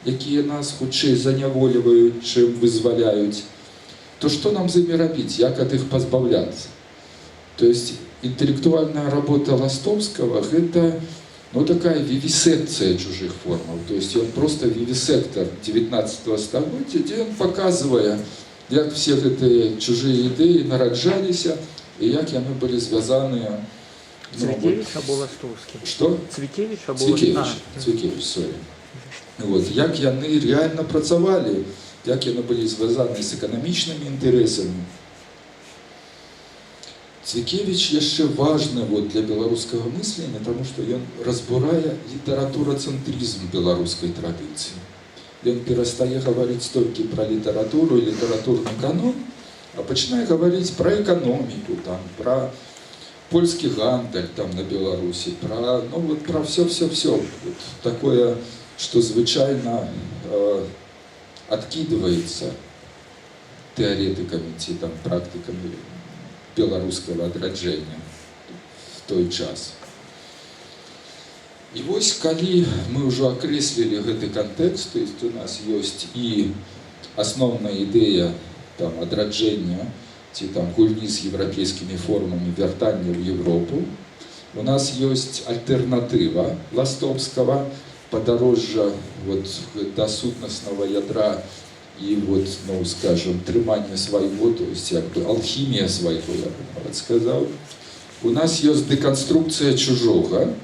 якія нас хутчэй занявольваюць, чым вызваляюць, то што нам з імі рабіць, як ад іх пазбаўляцца? То есть інтэлектуальная работа Ластоўскага — гэта, ну, такая вівісекцыя чужых формаў. То есть ён просто вівісектар 19 стагоддзя, дзе ён паказвае, як все гэтыя чужыя ідэі нараджаліся і як яны былі звязаныя, ну, вот, Цвікевіч або Ластоўскі? Што? Цвікевіч або Цвікевіч, А, Цвікевіч, sorry. Вот, як яны реально працавалі, як яны былі звязаны з эканамічнымі інтарэсамі. Цвікевіч яшчэ важны вот для беларускага мыслення, таму што ён разбурае літаратурацэнтрызм беларускай традыцыі. Ён перастае гаварыць толькі пра літаратуру і літаратурны канон, а пачынае гаварыць пра эканоміку, там, пра польскі гандаль там на Беларусі, пра, ну, вот, пра все-все-все. Вот такое, што звычайна адкідваецца тэарэтыкамі ці там практыкамі беларускага адраджэння в той час. І вось, калі мы ўжо акрэслілі гэты кантэкст, то есть у нас ёсць і асноўная ідэя там адраджэння ці там гульні з еўрапейскімі формамі, вяртання ў Европу, у нас ёсць альтэрнатыва Ластоўскага, падарожжа вот да сутнаснага ядра і вот, ну, скажем, трыманне свайго, то есть як бы алхімія свайго, я бы нават сказаў. У нас ёсць дэканструкцыя чужога,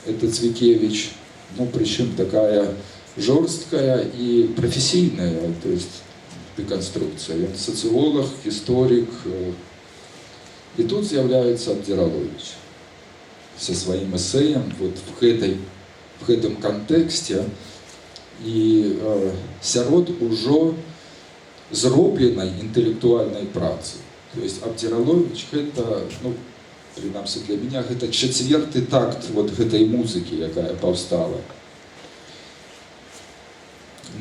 это Цвікевіч, ну, прычым такая жорсткая і прафесійная, то есть дэканструкцыя. Ён сацыолаг, гісторык. І тут з'яўляецца Абдзіраловіч са сваім эсэем вот в гэтым кантэксце і сярод ужо зробленай інтэлектуальнай працы. То есть Абдзіраловіч гэта, ну, прынамсі для меня, гэта чацверты такт вот гэтай музыкі, якая паўстала.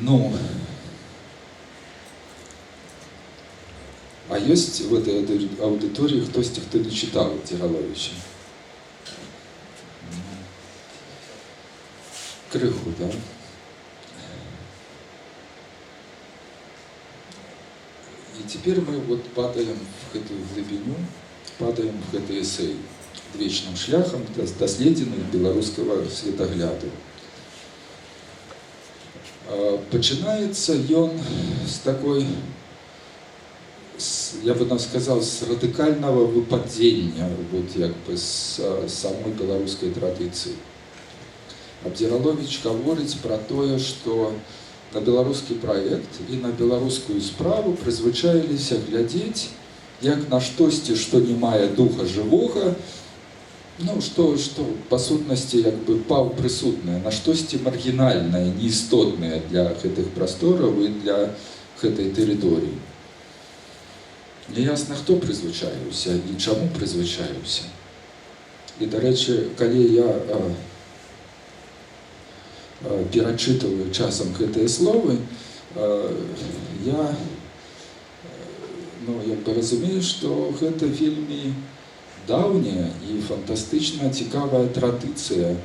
Ну, а ёсць в этой аўдыторыі хтосьці, хто не чытаў Абдзіраловіча? Крыху, да? І цяпер мы вот падаем в гэтую глыбіню, падаем в гэты эсэй «Вечным шляхам даследзіны беларускага светагляду». Пачынаецца ён з такой, я бы нам сказал, з радыкальнага выпадзення вот, як бы, з самой беларускай традыцыі. Абдзіраловіч гаворыць пра тое, што на беларускі праект і на беларускую справу прызвычаіліся глядзець як на штосьці, што не мае духа жывога, ну, што па сутнасці як бы паўпрысутнае, на штосьці маргінальнае, неістотнае для гэтых прастораў і для гэтай тэрыторыі. Няясна, хто прызвычаіўся і чаму прызвычаіўся. І, дарэчы, калі я перачытываю часам гэтыя словы, я, ну, як бы разумею, што гэта вельмі даўняя і фантастычна цікавая традыцыя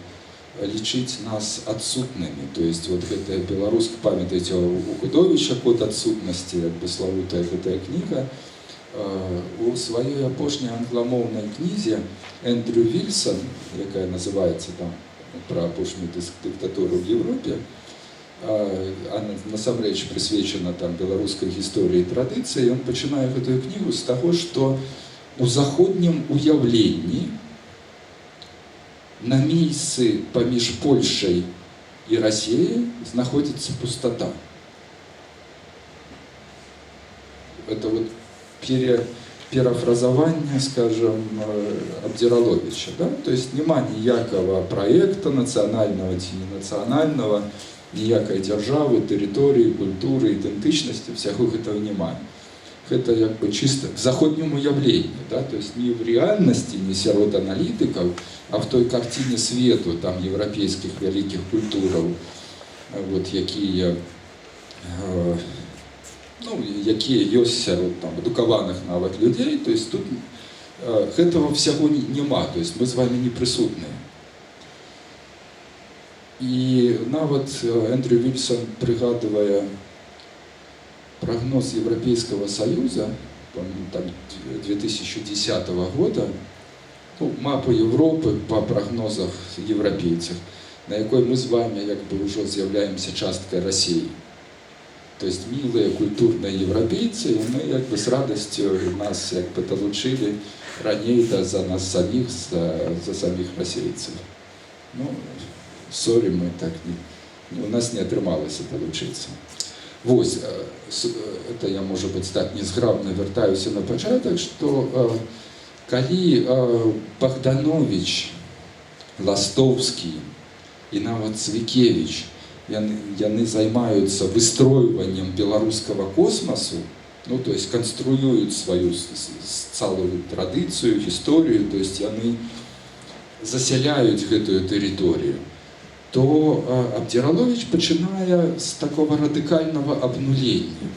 лічыць нас адсутнымі. То есть вот гэтая беларуска, памятаеце, у Гудовіча «Код адсутнасці», як бы славутая гэтая кніга, у сваёй апошняй англамоўнай кнізе Эндрю Вільсон, якая называецца там пра апошнюю дыктатуру ў Еўропе, а насамрэч прысвечана там беларускай гісторыі і традыцыі, ён пачынае гэтую кнігу з таго, што у заходнім уяўленні на месцы паміж Польшай і Расіяй знаходзіцца пустата. Это вот перафразаванне, скажем, Абдзіраловіча. Да? То есть няма ніякага праекта нацыянальнага ці не нацыянальнага, ніякай дзяржавы, тэрыторыі, культуры, ідэнтычнасці, всяго гэтага няма. Гэта як бы чыста в заходнім уяўленні, да? То есть не в рэальнасці, не сярод аналітыкаў, а в той карціне свету там еўрапейскіх вялікіх культураў, вот, якія, ну, якія ёсць сярод там адукаваных нават людзей, то есть тут гэтага всяго няма, то есть мы з вами не прысутныя. І нават Эндрю Вільсон прыгадвае прогноз Европейского Союза, по-моему, там 2010 года, ну, мапу Европы по прогнозах европейцев, на якой мы з вами як бы ўжо з'яўляемся часткай России. То есть милые культурные европейцы, мы як бы с радостью нас як бы долучили раней, да, за нас самих, за самих расейцев. Ну, сорі, мы так не, у нас не атрымалася далучыцца. Вось, это я, можа быць, так незграбна вяртаюся на пачатак, што калі Багдановіч, Ластоўскі і нават Цвікевіч, яны займаюцца выстройваннем беларускага космасу, ну, то есть канструююць сваю цалую традыцыю, гісторыю, то есть яны засяляюць гэтую тэрыторыю, то Абдзіраловіч пачынае з такога радыкальнага абнулення.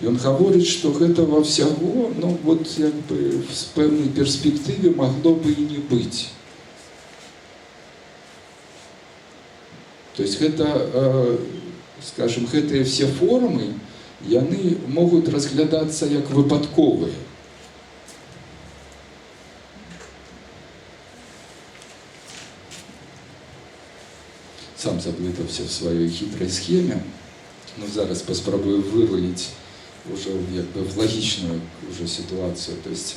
Ён гаворыць, што гэтага ўсяго, ну, вот, як бы, в пэўнай перспектыве магло бы і не быць. То есть гэта, скажем, гэтыя все формы, яны могуць разглядацца як выпадковыя. Сам заблытаўся в сваёй хітрай схеме, но зараз паспрабую выруліць уже як бы в лагічную уже сітуацыю. То есть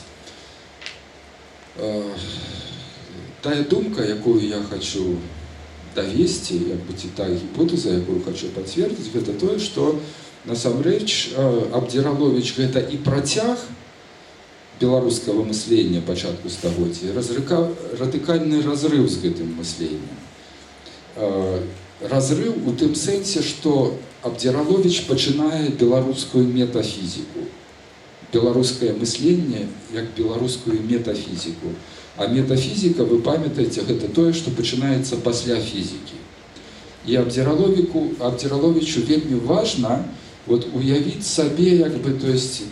тая думка, якую я хочу давесці, як бы, ці та гіпотэза, якую хочу пацвердзіць, гэта тое, што насамрэч Абдзіраловіч гэта і працяг беларускага мыслення пачатку стагоддзя, і радыкальны разрыў з гэтым мысленнем. Разрыў у тым сэнсе, што Абдзіраловіч пачынае беларускую метафізіку, беларускае мысленне як беларускую метафізіку. А метафізіка, вы памятаеце, гэта тое, што пачынаецца пасля фізікі. І Абдзіраловічу вельмі важна вот уявіць сабе, як бы, то есть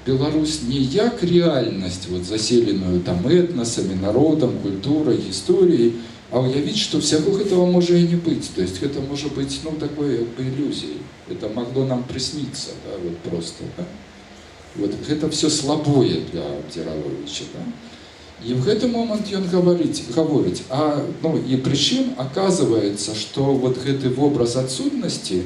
Беларусь не як рэальнасць, вот, заселеную там этнасамі, народам, культурай, гісторыяй, а уявіць, што всяго гэтага можа і не быць. То есть гэта можа быць, ну, такой, як бы, ілюзіяй. Это могло нам присниться, да, вот просто. Да? Вот гэта все слабое для Абдзіраловіча. Да? І в гэты момант ён гаворыць, а, ну, і прычым оказывается, што вот гэты вобраз адсутнасці,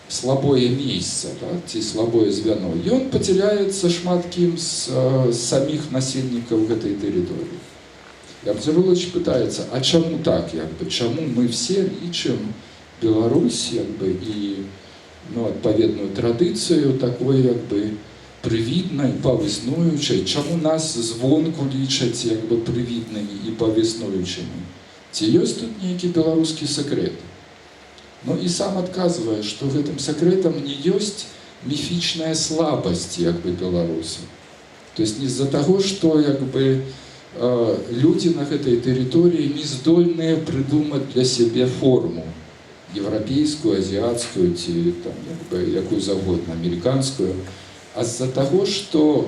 слабое месца, да, ці слабое звяно, ён падзяляецца шмат кім з саміх насельнікаў гэтай тэрыторыі. І Абдзіраловіч пытаецца, а чаму так, як бы, чаму мы все лічым Беларусь, як бы, і, ну, адпаведную традыцыю такой, як бы, прывіднай, павіснуючай, чаму нас звонку лічаць, як бы, прывіднымі і павіснуючымі? Ці ёсць тут нейкі беларускі сакрэт? Ну і сам адказвае, што гэтым сакрэтам не ёсць міфічная слабасць, як бы, беларусаў. То есть не з-за таго, што, як бы, людзі на гэтай тэрыторыі не здольныя прыдумаць для сябе форму еўрапейскую, азіяцкую ці там, як бы, якую заўгодна, амерыканскую, а з-за таго, што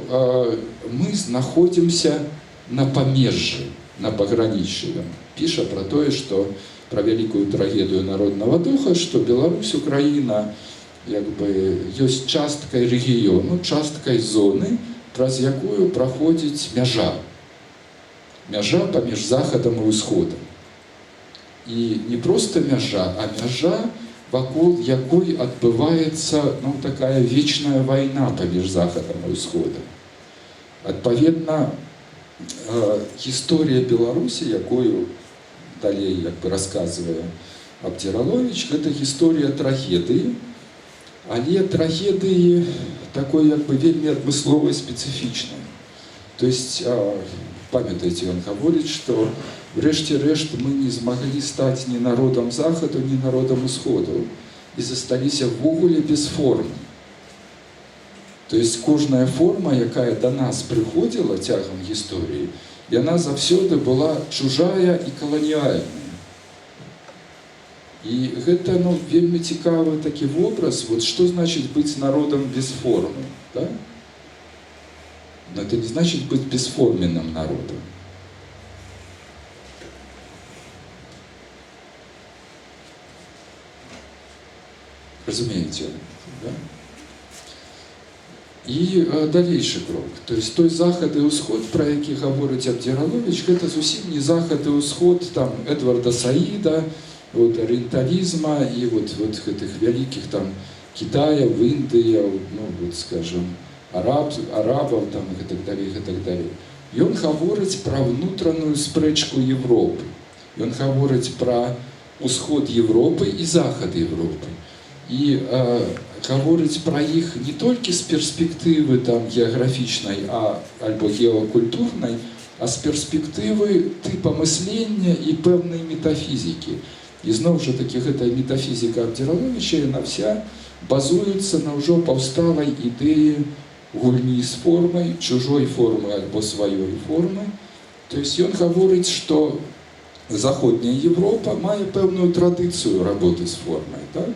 мы знаходзімся на памежжы, на паграніччы. Ён піша пра тое, што пра вялікую трагедыю народнага духа, што Беларусь, Украіна, як бы, ёсць часткай рэгіёну, часткай зоны, праз якую праходзіць мяжа. Мяжа паміж захадам і ўсходам. І не проста мяжа, а мяжа, вакол якой адбываецца, ну, такая вечная вайна паміж захадам і ўсходам. Адпаведна, гісторыя Беларусі, якую далей, як бы, расказвае Абдзіраловіч, гэта гісторыя трагедыі, але трагедыі такой, як бы, вельмі адмысловай, спецыфічнай. То есть, памятаеце, ён гаворыць, што врэшце рэшт мы не змаглі стаць ні народам захаду, ні народам усходу і засталіся ўвогуле без формы. То есть кожная форма, якая да нас прыходзіла цягам гісторыі, яна заўсёды была чужая і каланіяльная. І гэта, ну, вельмі цікавы такі вобраз, вот што значыць быць народам без формы, да? Но это не значит быть бесформенным народом. Разумееце, да? І далейшы крок. То есть той захад і ўсход, пра які гаворыць Абдзіраловіч, гэта зусім не захад і ўсход там Эдварда Саіда, вот, арыенталізма і вот гэтых вялікіх там Китаяў, Індыяў, ну, вот, скажем, арабаў там, і так далей, і так далей. Ён гаворыць пра ўнутраную спрэчку Европы. Ён гаворыць пра усход Европы і захад Европы. І гаворыць пра іх не толькі з перспектывы там геаграфічнай, а альбо геакультурнай, а з перспектывы тыпа мыслення і пэўнай метафізікі. І зноў жа такі гэтая метафізіка Абдзіраловіча, яна вся базуецца на ўжо паўсталай ідэі гульні з формай, чужой формы альбо сваёй формы. То есть ён гаворыць, што Заходняя Европа мае пэўную традыцыю работы з формай. Так?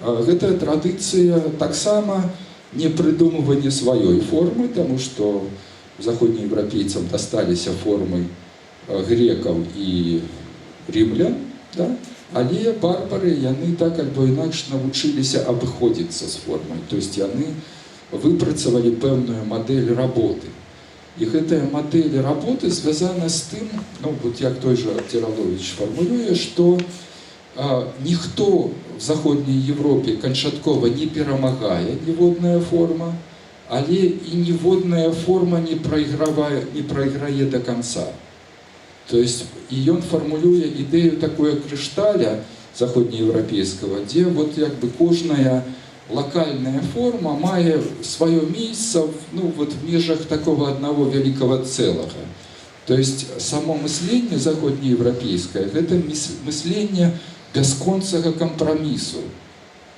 Гэтая традыцыя таксама не прыдумыванне сваёй формы, таму што заходнееўрапейцам дасталіся формы грекаў і рымлян, да? Але барбары, яны так альбо інакш навучыліся абыходзіцца з формай, то есть яны выпрацавалі пэўную мадэль работы. І гэтая мадэль работы звязана з тым, ну, вот як той жа Абдзіраловіч фармулюе, што ніхто в Заходняй Европе канчаткова не перамагае ніводная форма, але і ніводная форма не прайграе до конца. То есть і ён фармулюе ідэю такое крышталя заходнееўрапейскага, дзе вот як бы кожная локальная форма мае сваё месца, ну, вот в межах такого одного великого целого. То есть само мысленне заходнееўрапейскае — гэта мысленне бясконцага кампрамісу.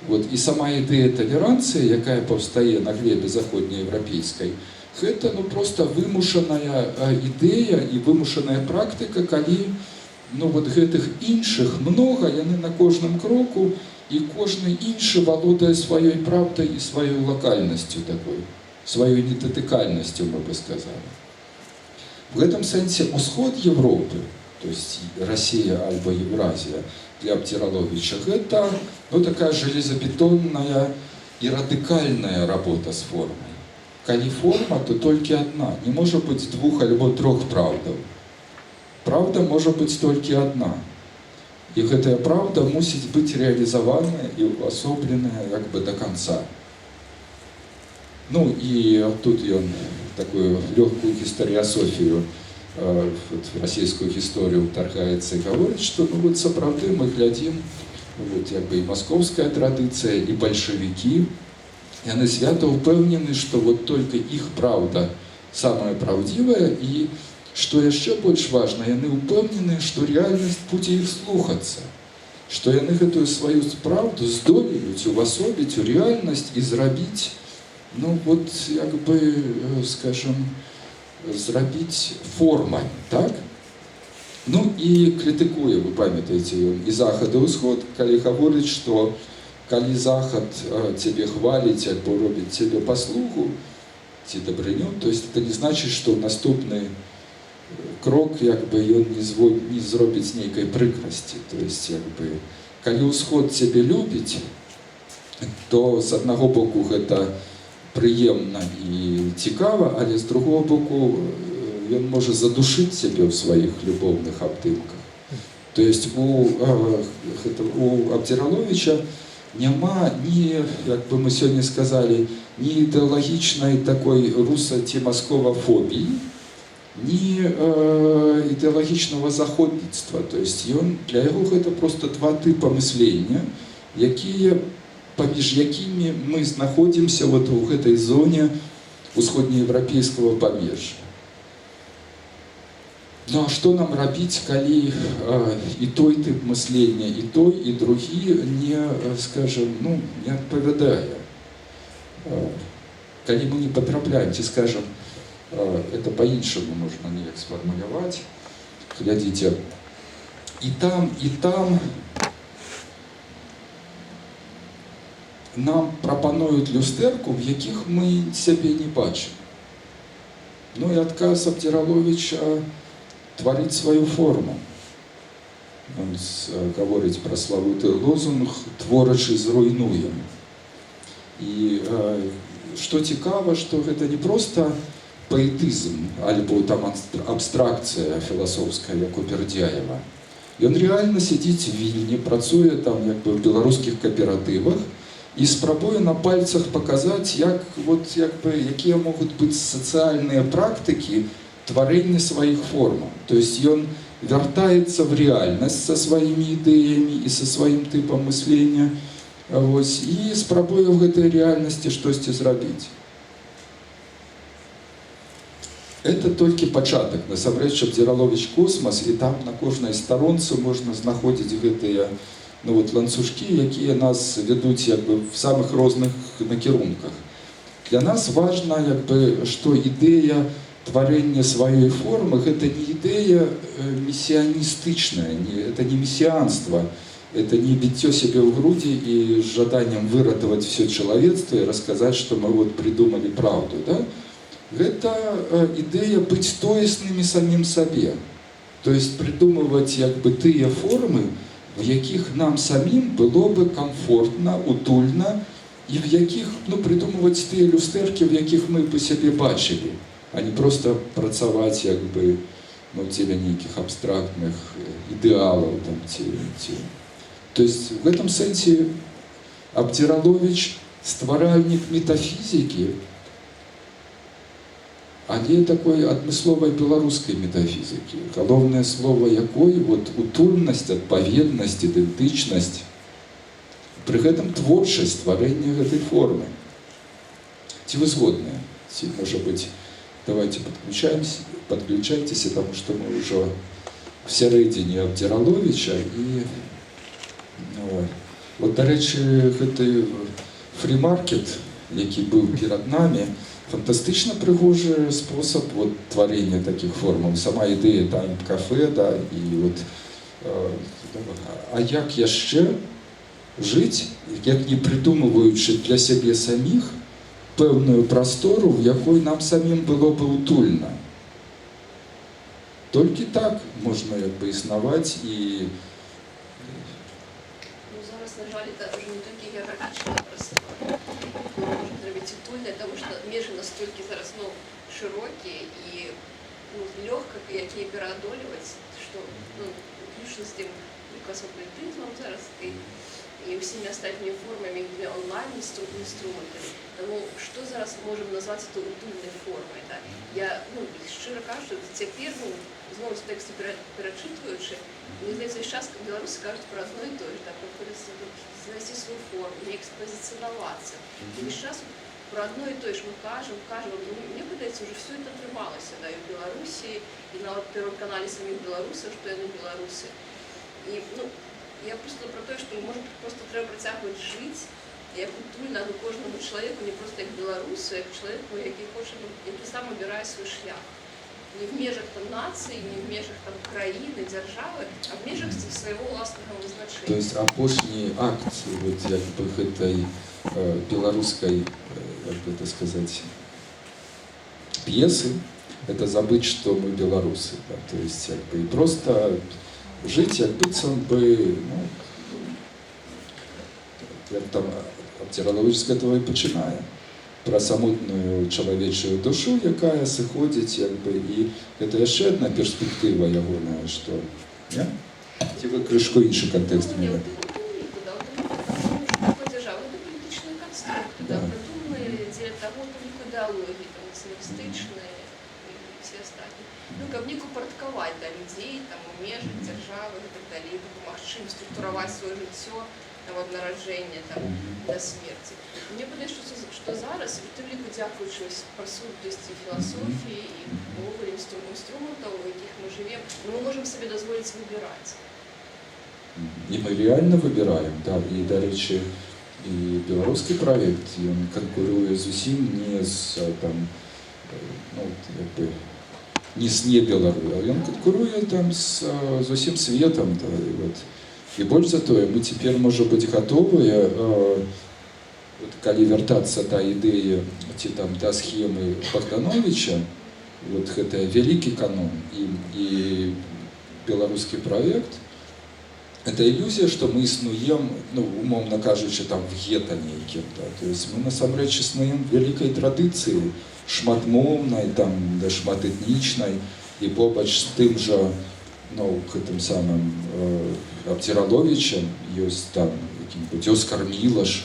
Вот, і сама ідэя талеранцыі, якая паўстае на глебе заходнееўрапейскай, гэта, ну, просто вымушаная ідэя і вымушаная практыка, калі, ну, вот гэтых іншых многа, яны на кожным кроку, і кожны іншы валодае сваёй праўдай і сваёй лакальнасцю такой, сваёй недатыкальнасцю, мы бы сказали. В гэтым сэнсе усход Европы, то есть Россия альбо Евразия, для Абдзіраловіча гэта, ну, такая железобетонная і радыкальная работа з формай. Калі форма, то толькі адна, не можа быць двух альбо трох праўдаў. Праўда можа быць толькі адна. І гэтая праўда мусіць быць рэалізаваная і ўвасобленая як бы до конца. Ну і тут ён такую лёгкую гістарыясофію, вот, в расійскую гісторыю ўтаргаецца і гаворыць, што, ну, вот сапраўды мы глядзім, вот, як бы і маскоўская традыцыя, і бальшавікі, яны свята ўпэўнены, што вот только іх праўда самая праўдзівая, і што яшчэ больш важна, яны ўпэўнены, што рэальнасць будзе іх слухацца, што яны гэтую сваю праўду здолеюць увасобіць у рэальнасць і зрабіць, ну вот як бы, скажем, зрабіць формай, так? Ну і крытыкуе, вы памятаеце, ён і захад, і ўсход, калі гаворыць, што калі захад цябе хваліць альбо робіць цябе паслугу ці дабрыню, то есть это не значыць, што наступны крок як бы ён не зробіць нейкай прыкрасці. То есть як бы калі ўсход цябе любіць, то з аднаго боку гэта прыемна і цікава, але з другого боку ён можа задушыць цябе ў сваіх любоўных абдымках. То есть гэта, у Абдзіраловіча няма ні, як бы мы сёння сказалі, ні ідэалагічнай такой руса ці маскова-фобіі, ні ідэалагічнага заходніцтва. То есть ён, для яго гэта просто два тыпа мыслення, якія, паміж якімі мы знаходзімся вот у гэтай зоне усходнееўрапейскага памежжа. Ну а што нам рабіць, калі і той тып мыслення, і той, і другі не, скажем, ну, не адпавядае? Калі мы не патрапляем, ці, скажем, это па-іншаму можна неяк сфармуляваць. Глядзіце, і там нам прапануюць люстэрку, в якіх мы сябе не бачым. Ну і адказ Абдзіраловіча — тварыць сваю форму. Ён гаворыць пра славуты лозунг «Творачы зруйнуем». І што цікава, што гэта не проста паэтызм альбо там абстракцыя філасофская, як у Бердзяева. Ён рэальна сядзіць в Вільні, працуе там як бы в беларускіх кааператывах і спрабуе на пальцах паказаць, як, вот, як бы, якія могуць быць сацыяльныя практыкі тварэння сваіх формаў. То есть ён вяртаецца в рэальнасць са сваімі ідэямі і са сваім тыпам мыслення. Вось, і спрабуе ў гэтай рэальнасці штосьці зрабіць. Это толькі пачатак. Насамрэч Абдзіраловіч — космас, і там на кожнай старонцы можна знаходзіць гэтыя, ну, вот, ланцужкі, якія нас вядуць як бы в самых розных накірунках. Для нас важна, як бы, што ідэя тварэння сваёй формы — гэта не ідэя месіяністычная, не, это не месіянства, это не біццё сябе ў грудзі і з жаданнем выратаваць все чалавецтва і расказаць, што мы вот придумали праўду. Да? Гэта ідэя быць тоеснымі самім сабе. То есть придумываць як бы тыя формы, в якіх нам самім было бы комфортна, утульна, і в якіх, ну, придумываць тыя люстэркі, в якіх мы бы сябе бачылі, а не просто працаваць як бы, ну, дзеля нейкіх абстрактных ідэалаў там ці. То есть в гэтым сэнсе Абдзіраловіч — стваральнік метафізікі, але такой адмысловай беларускай метафізікі, галоўнае слово якой вот утульнасць, адпаведнасць, ідэнтычнасць, пры гэтым творчасць, стварэння гэтай формы. Ці вы згодныя? Ці, можа быць, давайте подключаемся, подключайтеся, таму што мы ўжо в сярэдзіне Абдзіраловіча і, ну, вот, дарэчы, гэты фрімаркет, які быў перад намі, фантастычна прыгожы спосаб вот тварэння такіх формаў. Сама ідэя там кафе, да, і вот, а як яшчэ жыць, як не прыдумываючы для сябе саміх пэўную прастору, в якой нам самім было бы утульна? Толькі так можна як бы існаваць і Ну, зараз, на жаль, это уже не толькі геаграфічная прастора, якую можна зрабіць утульнай, таму што межы настолькі зараз, ну, шырокія і, ну, лёгка якія пераадолеваць, што, ну, уключна з тым касмапалітызмам зараз і ўсімі астатнімі формамі онлайн інструментамі. Таму што зараз можам назваць это утульнай формай? Да? Я, ну, шчыра кажучы, цяпер, ну, зноў з тэксту перачытваючы, мне здаецца, увесь час беларусы кажуць пра адно і тое ж, да, пра знайсці сваю форму, неяк спазіцыянавацца. І ўвесь час пра адно і тое ж мы кажам, кажам. Ну, мне падаецца, ўжо все это атрымалася, да, і ў Беларусі, і нават пераканалі саміх беларусаў, што яны беларусы. І, ну, я просто про тое, што, можа, просто трэба працягваць жыць як утульна, ну, кожнаму чалавеку, не просто як беларусу, як чалавеку, які хоча, ну, які сам абірае свой шлях. Не в межах там нацыі, не в межах там краіны, дзяржавы, а в межах свайго ўласнага вызначэння. То есть апошні акт вот як бы гэтай беларускай, як бы это сказать, пьесы — это забыть, что мы белорусы, да? То есть як бы и просто жить, як быццам бы, ну, як там Абдзіраловіч з гэтага і пачынае, пра самотную чалавечую душу, якая сыходзіць як бы, і гэта яшчэ одна перспектыва ягоная, што не? Ці вы крышку іншы кантэкст Ну, не, мелі? у тым ліку, да, у тым ліку, там, што такое дзяржава? Гэта палітычныя канструкты, да, прыдуманыя дзеля таго, у тым ліку ідэалогіі, там, нацыяналістычныя і все астатнія. Ну, каб неяк упарадкаваць, да, людзей там у межах дзяржавы і так далей, дапамагчы ім структураваць сваё жыццё там, ад нараджэння там, да смерці. Мне падаецца, што зараз, у тым ліку дзякуючы вось прасунутасці філасофіі і увогуле інструментаў, у якіх мы жывем, ну, мы можам сабе дазволіць выбіраць. І мы реально выбіраем, да, і, дарэчы, і беларускі праект, ён канкуруе зусім не з там, ну, як бы, не з не Белару, а ён канкуруе там з усім светам. Да, і, вот. І больш за тое, мы цяпер, можа быць, гатовыя, вот, калі вяртацца да ідэі ці там да схемы Багдановіча, вот гэта вялікі канон і беларускі праект, это ілюзія, што мы існуем, ну, умоўна кажучы, там в гета нейкім. Да? То есть мы насамрэч існуем вялікай традыцыі, шматмоўнай, там, да, шматэтнічнай, і побач з тым жа, ну, гэтым самым Абдзіраловічам ёсць там які-нибудь Оскар Мілаш,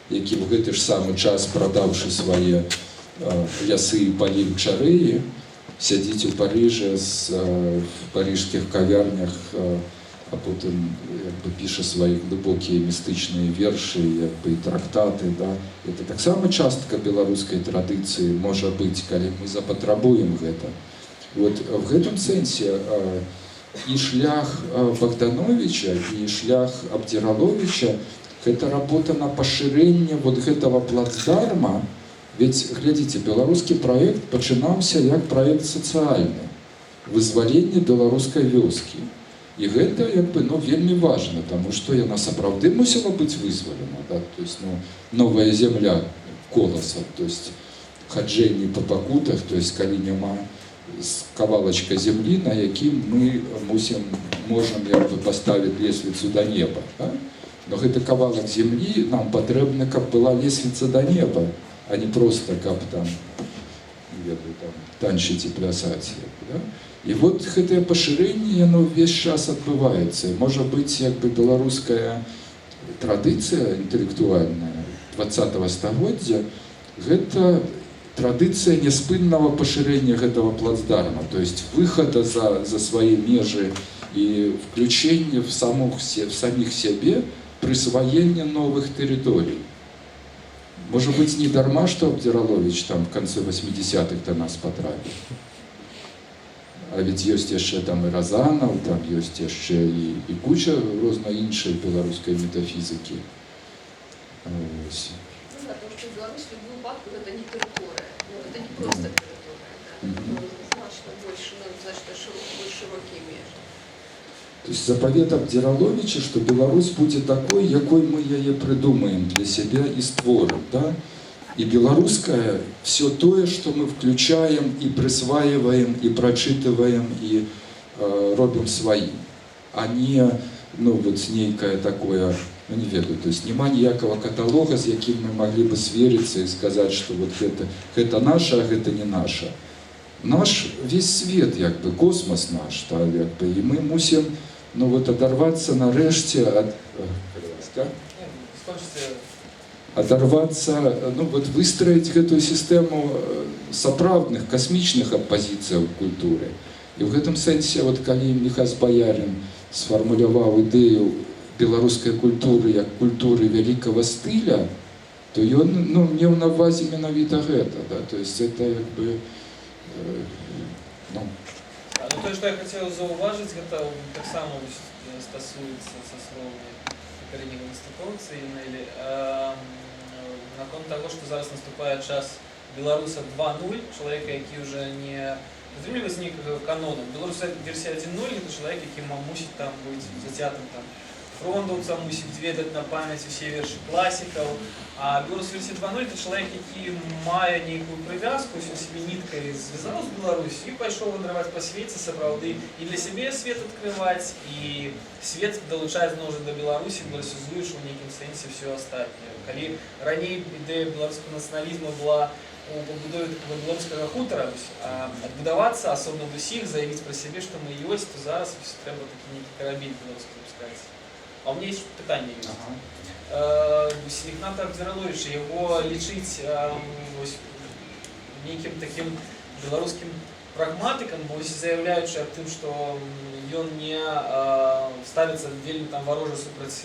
які ў гэты ж самы час, прадаўшы свае лясы і палі ў Чарэі, сядзіць у Парыжы в парыжскіх кавярнях. А потым як бы піша свае глыбокія містычныя вершы, як бы, і трактаты, да. Это таксама частка беларускай традыцыі можа быць, калі мы запатрабуем гэта. Вот в гэтым сэнсе і шлях Багдановіча, і шлях Абдзіраловіча — гэта работа на пашырэнне вот гэтага плацдарма. Ведь глядзіце, беларускі праект пачынаўся як праект сацыяльны, вызваленне беларускай вёскі. І гэта як бы, ну, вельмі важна, таму што яна сапраўды мусіла быць вызвалена, да? То есть, ну, новая земля Коласа, то есть хаджэнні па пакутах, то есть калі няма з кавалачка зямлі, на якім мы мусім, можам як бы паставіць лесвіцу да неба. Да? Но гэты кавалак зямлі нам патрэбны, каб была лесвіца да неба, а не просто каб там, не ведаю, там, танчыць і плясаць. Як бы, да? І вот гэтае пашырэнне, яно ўвесь час адбываецца. І, можа быць, як бы беларуская традыцыя інтэлектуальная 20 стагоддзя — гэта традыцыя няспыннага пашырэння гэтага плацдарма, то есть выхада за свае межы і включэнне в саміх сябе, прысваенне новых тэрыторый. Можа быць, не дарма, што Абдзіраловіч там в конце 80-х до нас патрапіў. А ведь ёсць яшчэ там і Разанаў, там ёсць яшчэ і куча рознай іншай беларускай метафізікі. Ось. Ну да, потому что Беларусь в любом выпадку это не тэрыторыя. Ну, это не просто тэрыторыя. Да. Ну, значна больше, ну, значна больш шырокія межы. То есть запавет Абдзіраловіча, што Беларусь будзе такой, якой мы яе прыдумаем для сябе і створым. Да? І беларускае все тое, што мы включаем і прысваиваем, і прачытываем, і робім сваім, а не, ну, вот нейкае такое, ну, не ведаю, то есть няма ніякага каталога, з якім мы маглі бы свериться і сказаць, што вот гэта наша, а гэта не наша. Наш весь свет, як бы космос наш, да, як бы, і мы мусім, ну, вот адарвацца нарэшце ад калі ласка. Не, скончыце. Адарвацца, ну вот выстроіць гэтую сістэму сапраўдных касмічных апазіцыяў культуры. І ў гэтым сэнсе, вот калі Міхась Баярын сфармуляваў ідэю беларускай культуры як культуры вялікага стыля, то ён, ну, меў на ўвазе менавіта гэта, да? То есть это як бы ну, А, ну, тое, што я хацеў заўважыць, гэта таксама вось, стасуецца са словамі папярэдняга выступоўцы Інелі. Наконт таго, што зараз наступае час беларуса 2.0, чалавека, які ўжо не прытрымліваецца нейкага канону. Беларуса версія 1.0 — гэта чалавек, які мусіць там быць зацятым там фронтаўцам, мусіць ведаць на памяць усе вершы класікаў. А беларус версія 2.0 — это чалавек, які мае нейкую прывязку, ён сябе ніткай звязаў з Беларусю і пайшоў вандраваць па свеце сапраўды і для сябе свет адкрываць, і свет далучаць зноў жа да Беларусі, беларусізуючы ў нейкім сэнсе всё астатняе. Калі раней ідэя беларускага нацыяналізму была у пабудове такога беларускага хутара, вось, адбудавацца асобна ад усіх, заявіць пра сябе, што мы ёсць, то зараз вось трэба такі нейкі карабель беларускі выпускаць. А у меня есть пытанне ёсць. Ага. Вось Ігната Абдзіраловіча, яго лічыць вось, нейкім такім беларускім прагматыкам, бо вось заяўляючы аб тым, што ён не ставіцца вельмі там варожа супраць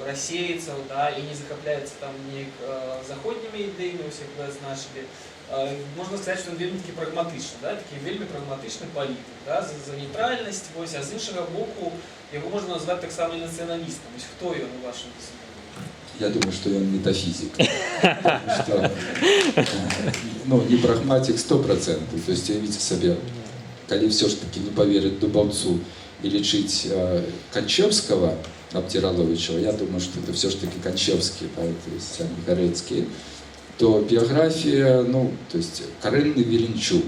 расейцаў, да, і не захапляецца там неяк заходнімі ідэямі, вось, як вы адзначылі. Можна сказаць, што ён вельмі такі прагматычны, да, такі вельмі прагматычны палітык, да, за нейтральнасць, вось, а з іншага боку яго можна назваць таксама і нацыяналістам. Вось хто ён у вашым разуменні? Я думаю, что он метафизик. Потому что, ну, не прагматик 100%. То есть, уявіце сабе, калі все ж таки не поверить Дубовцу и лічыць Канчевского Абдзіраловича, я думаю, что это все ж таки Канчевский, да, то есть, а не Гарецкий, то биография, ну, то есть карэнны віленчук,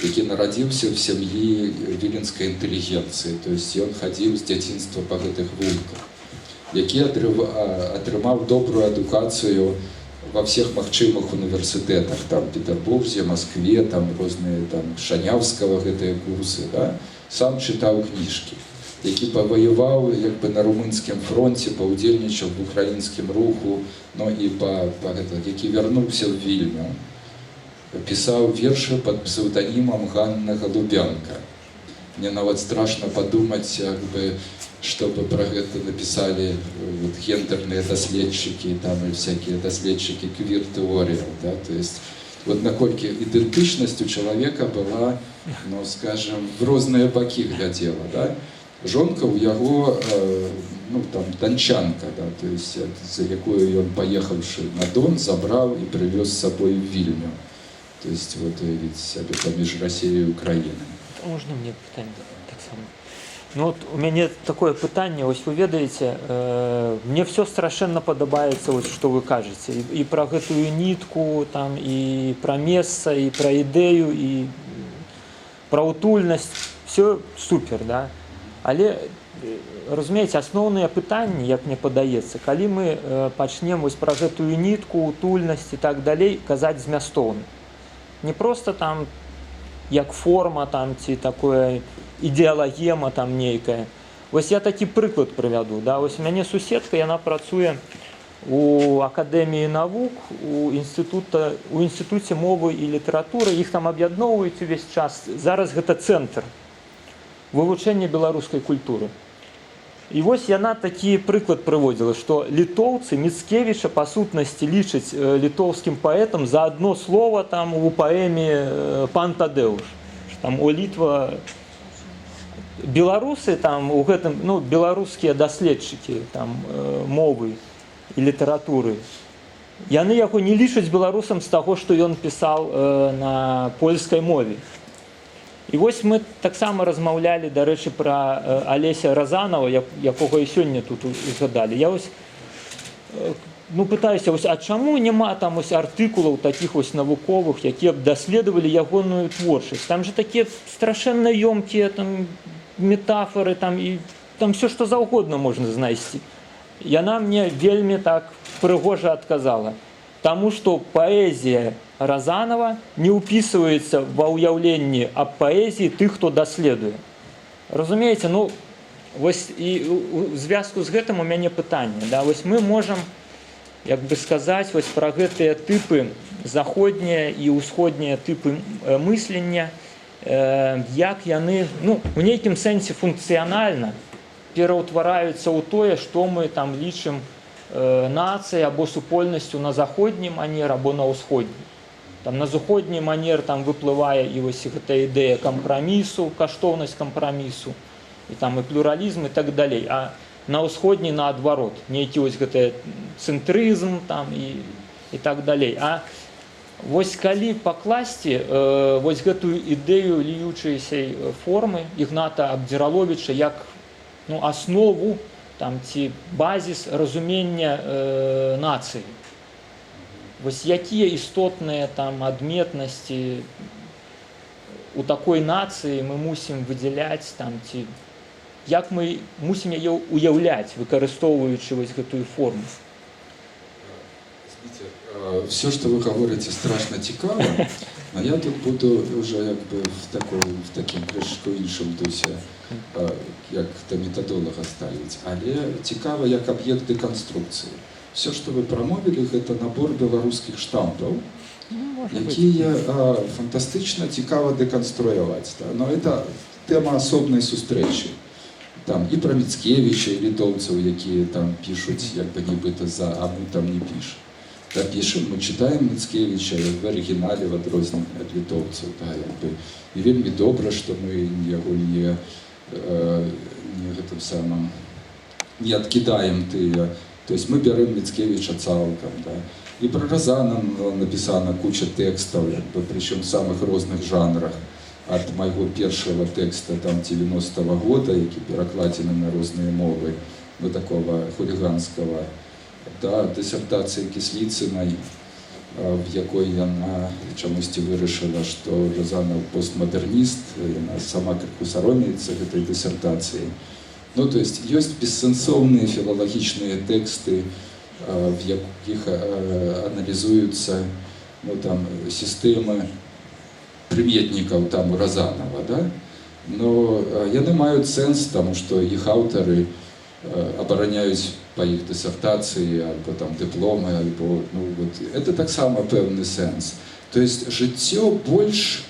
які нарадзіўся в сям'і віленскай інтэлігенцыі, то есть ён хадзіў з дзяцінства па гэтых вулках, які атрымаў добрую адукацыю во всех магчымых універсітэтах, там, Петербурзе, Москве, там розныя там Шанявскага гэтыя курсы, да? Сам чытаў кніжкі, які паваяваў як бы на румынскім фронте, паўдзельнічаў в украінскім руху, ну і па гэта, які вярнуўся ў Вільню, пісаў вершы пад псеўданімам Ганна Галубянка. Мне нават страшна падумаць, як бы, чтобы про гэта написали вот гендерные даследчыкі там и всякие даследчыкі квір-тэорыяў, да? То есть вот наколькі ідэнтычнасць у чалавека была, ну, скажем, в розныя бакі глядзела, да? Жонка ў яго, ну, там, данчанка, да, то есть, за якую ён, паехаўшы на Дон, забраў і прывёз з сабой в Вільню. То есть вот уявіць сабе, паміж Расіяй і Украінай. Можна мне пытанне таксама? Ну вот у мяне такое пытанне, вось вы ведаеце, мне все страшэнна падабаецца, вось, што вы кажаце, і пра гэтую нітку там, і пра месца, і пра ідэю, і пра утульнасць, все супер, да? Але разумееце, асноўныя пытанні, як мне падаецца, калі мы пачнем вось пра гэтую нітку, утульнасць і так далей казаць змястоўна. Не просто там як форма там ці такое ідэалагема там нейкая. Вось я такі прыклад прывяду. Да? Вось у мяне суседка, яна працуе у Акадэміі навук, у інстытуце мовы і літаратуры, іх там аб'ядноўваюць увесь час. Зараз гэта цэнтр вывучэння беларускай культуры. І вось яна такі прыклад прыводзіла, што літоўцы Міцкевіча па сутнасці лічаць літоўскім паэтам за одно слово там у паэме «Пан Тадэуш». Там о Літва, беларусы там у гэтым, ну, беларускія даследчыкі там мовы і літаратуры, яны яго не лічаць беларусам з таго, што ён пісаў на польскай мове. І вось мы таксама размаўлялі, дарэчы, пра Алеся Разанова, якога і сёння тут узгадалі. Я вось ну, пытаюся, вось, а чаму няма там вось артыкулаў такіх вось навуковых, якія б даследавалі ягоную творчасць? Там же такія страшэнна ёмкія там метафоры там, і там все што заўгодна можна знайсці. Яна мне вельмі так прыгожа адказала: таму што паэзія Разанова не ўпісваецца ва ўяўленні аб паэзіі тых, хто даследуе. Разумееце, ну вось і у звязку з гэтым у мяне пытанне. Да? Вось мы можам, як бы сказаць, вось пра гэтыя тыпы, заходнія і ўсходнія тыпы мыслення, як яны, ну, у нейкім сэнсе функцыянальна пераўтвараюцца ў тое, што мы там лічым нацыяй або супольнасцю на заходні манер або на ўсходні. Там на заходні манер там выплывае і вось гэта ідэя кампрамісу, каштоўнасць кампрамісу, і там і плюралізм, і так далей. А на ўсходні наадварот, нейкі вось гэты цэнтрызм там і так далей. А вось калі пакласці вось гэтую ідэю льющейся формы Ігната Абдзіраловіча як, ну, аснову там ці базіс разумення нацыі, вось якія істотныя там адметнасці у такой нацыі мы мусім выдзяляць там ці як мы мусім яе ўяўляць, выкарыстоўваючы вось гэтую форму? Все, что вы говорите, страшно цікава, но я тут буду уже як бы в такім крышку іншым дусе, як да метадолага ставіць. Але цікава як аб'ект дэканструкцыі. Все, что вы прамовілі, гэта набор беларускіх штампаў, якія фантастычна цікава дэканструяваць. Да? Но это тэма асобнай сустрэчы. Там і пра Міцкевіча, і літоўцаў, якія там пішуць як бы нібыта за, а мы там не пішам. Да, пішам, мы чытаем Міцкевіча в арыгінале, в адрозненне ад літоўцаў. Да, як бы. І вельмі добра, што мы яго не гэтым самым не адкідаем тыя. То есть мы бярэм Міцкевіча цалкам. Да. І пра Разанова напісана куча тэкстаў, як бы, прычым самых розных жанрах. Ад майго першага тэкста там 90-го года, які перакладзены на розныя мовы, ну, такого хуліганскага, да дысертацыі Кісліцынай, в якой яна чамусьці вырашыла, што Разанаў постмадэрніст, яна сама крыху саромеецца гэтай дысертацыі. Ну, то есть ёсць бессэнсоўныя філалагічныя тэксты, в якіх аналізуюцца, ну, там, сістэмы прыметнікаў там у Разанова, да? Но яны маюць сэнс, таму што іх аўтары абараняюць па іх дысертацыі альбо там дыпломы, альбо, ну, вот, это таксама пэўны сэнс. То есть жыццё больш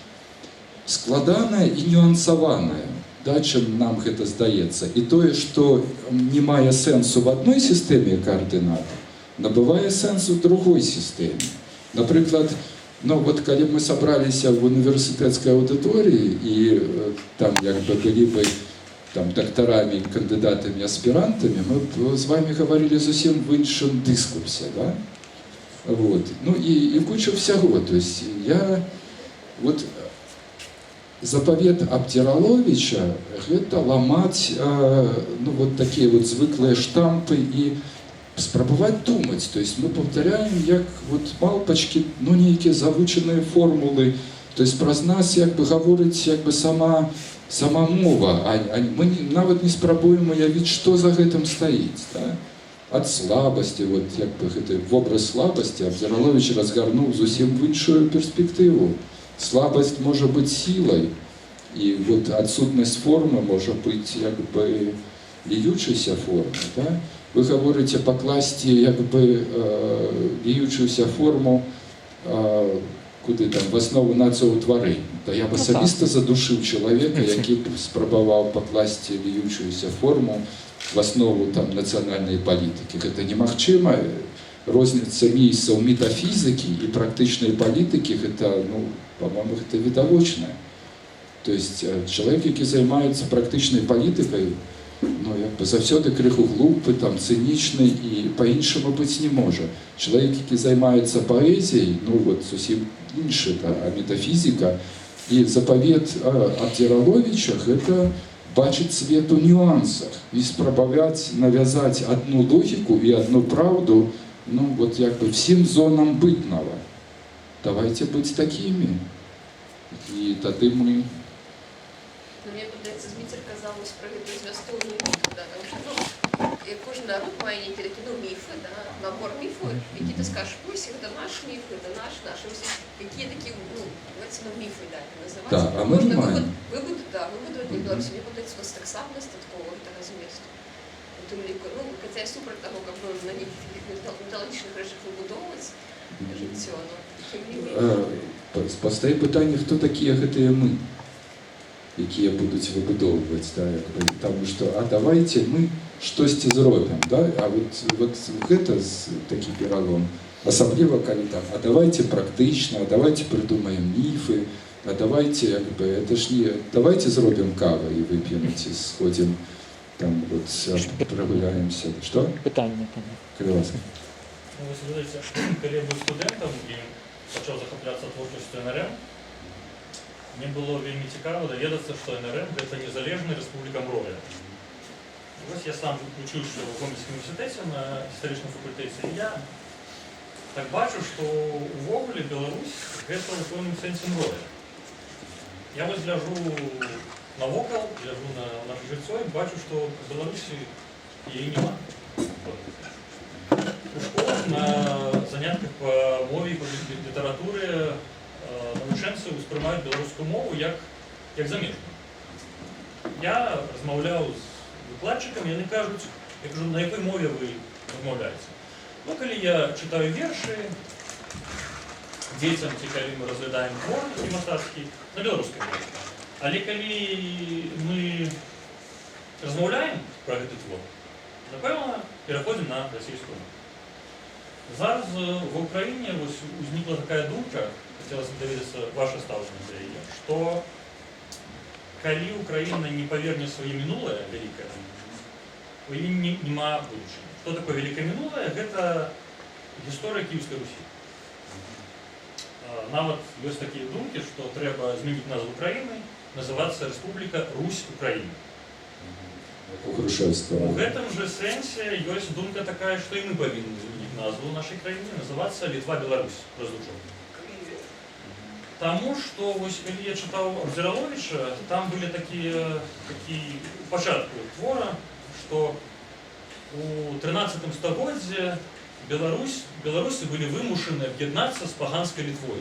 складанае і нюансаванае. да, чым нам гэта здаецца. І тое, што не мае сэнсу в адной сістэме каардынат, набывае сэнс у другой сістэме. Напрыклад, ну вот калі б мы сабраліся в універсітэцкай аўдыторыі і там як бы былі бы там дактарамі, кандыдатамі, аспірантамі, мы б з вами гаварылі зусім в іншым дыскурсе, да? Вот. Ну і куча всяго. То есть я вот запавет Абдзіраловіча — гэта ламаць ну, вот такія вот звыклыя штампы і спрабаваць думаць. То есть мы повторяем, як вот малпачкі, ну, нейкія завучаныя формулы. То есть праз нас як бы гаворыць як бы сама мова, а мы нават не спрабуем уявіць, што за гэтым стаіць. Да? Ад слабасці, вот як бы гэты вобраз слабасці Абдзіраловіч разгарнуў зусім в іншую перспектыву. Слабасць можа быць сілай, і вот адсутнасць формы можа быць як бы льющейся формай. Да? Вы гаворыце пакласці як бы льющуюся форму куды там, в аснову нацыяўтварэння. Да я б Ну, асабіста задушыў чалавека, які б спрабаваў пакласці льющуюся форму в аснову там нацыянальнай палітыкі. Гэта немагчыма. Розніца мейсаў метафізікі і практычнай палітыкі — гэта, ну, по-моему, гэта відавочна. То есть чалавек, які займаецца практычнай палітыкай, ну, як бы заўсёды крыху глупы, там, цынічны, і па-іншаму быць не можа. Чалавек, які займаецца паэзіяй, ну вот зусім іншы, да, а метафізіка і запавет Абдзіраловіча — гэта бачыць свет у нюансах і спрабаваць навязаць одну логіку і одну праўду, ну, вот як бы всем зонам бытного. Давайте быць такімі. І тады мы Ну, мне падаецца, Зміцер казаў вось пра гэтую змястоўную міфу, да, таму што, ну, як кожны народ мае нейкія такі, ну, міфы, да, набор міфаў, які ты скажаш: вось гэта наш міф, гэта наш, вось, якія такі, ну, давайте, ну, міфы, да, это называць. Да, а мы не Можна маем. Да, выбудаваць для Беларусі. Мне падаецца, у нас таксама дастаткова гэтага зместу. У тым ліку, ну, хаця я супраць таго, каб, ну, на нейкіх такіх міталагічных рэчах выбудоўваць жыццё, но тым не менш. Пастае пытанне, хто такія гэтыя мы, якія будуць выбудоўваць, да, як бы, таму што а давайте мы штосьці зробім, да? А вот гэта такі пералом, асабліва калі там, а давайте практычна, а давайте прыдумаем міфы, а давайте, як бы, это ж не давайте зробім кавы і вып'ем ці сходзім там вот прагуляемся. Что? Пытанне там. Калі ласка. Ну, вось ведаеце, калі я быў студэнтам і пачаў захапляцца творчасцю НРМ, мне было вельмі цікава даведацца, што НРМ — гэта Незалежная Рэспубліка Мроя. Вось я сам вучыўся ў Гомельскім універсітэце на гістарычным факультэце, і я так бачу, што увогуле Беларусь — гэта ў пэўным сэнсе мроя. Я вось гляжу навокал, гляжу на наше жыццё і бачу, што Беларусі яе няма. У школах на занятках па мове і па літаратуры навучэнцы ўспрымаюць беларускую мову як замежную. Я размаўляў з выкладчыкамі, яны кажуць, я кажу: «На якой мове вы размаўляеце?» «Ну, калі я чытаю вершы дзецям ці калі мы разглядаем твор такі мастацкі, на беларускай мове. Але калі мы размаўляем пра гэты твор, напэўна, пераходзім на расійскую мову». Зараз ва Украіне вось узнікла такая думка, хацелася б даведацца ваше стаўленне да яе, што калі Украіна не паверне сваё мінулае вялікае, у яе няма будучыні. Што такое вялікае мінулае? Гэта гісторыя Кіеўскай Русі. Нават ёсць такія думкі, што трэба змяніць назву краіны, называцца Рэспубліка Русь Украіны. У Грушевского. У гэтым жа сэнсе ёсць думка такая, што і мы павінны змяніць назву нашай краіны, называцца Літва Беларусь праз лучок. Таму што вось калі я чытаў Абдзіраловіча, там былі такі пачатку твора, што у 13 стагоддзе беларусы былі вымушаны аб'яднацца з паганскай Літвой.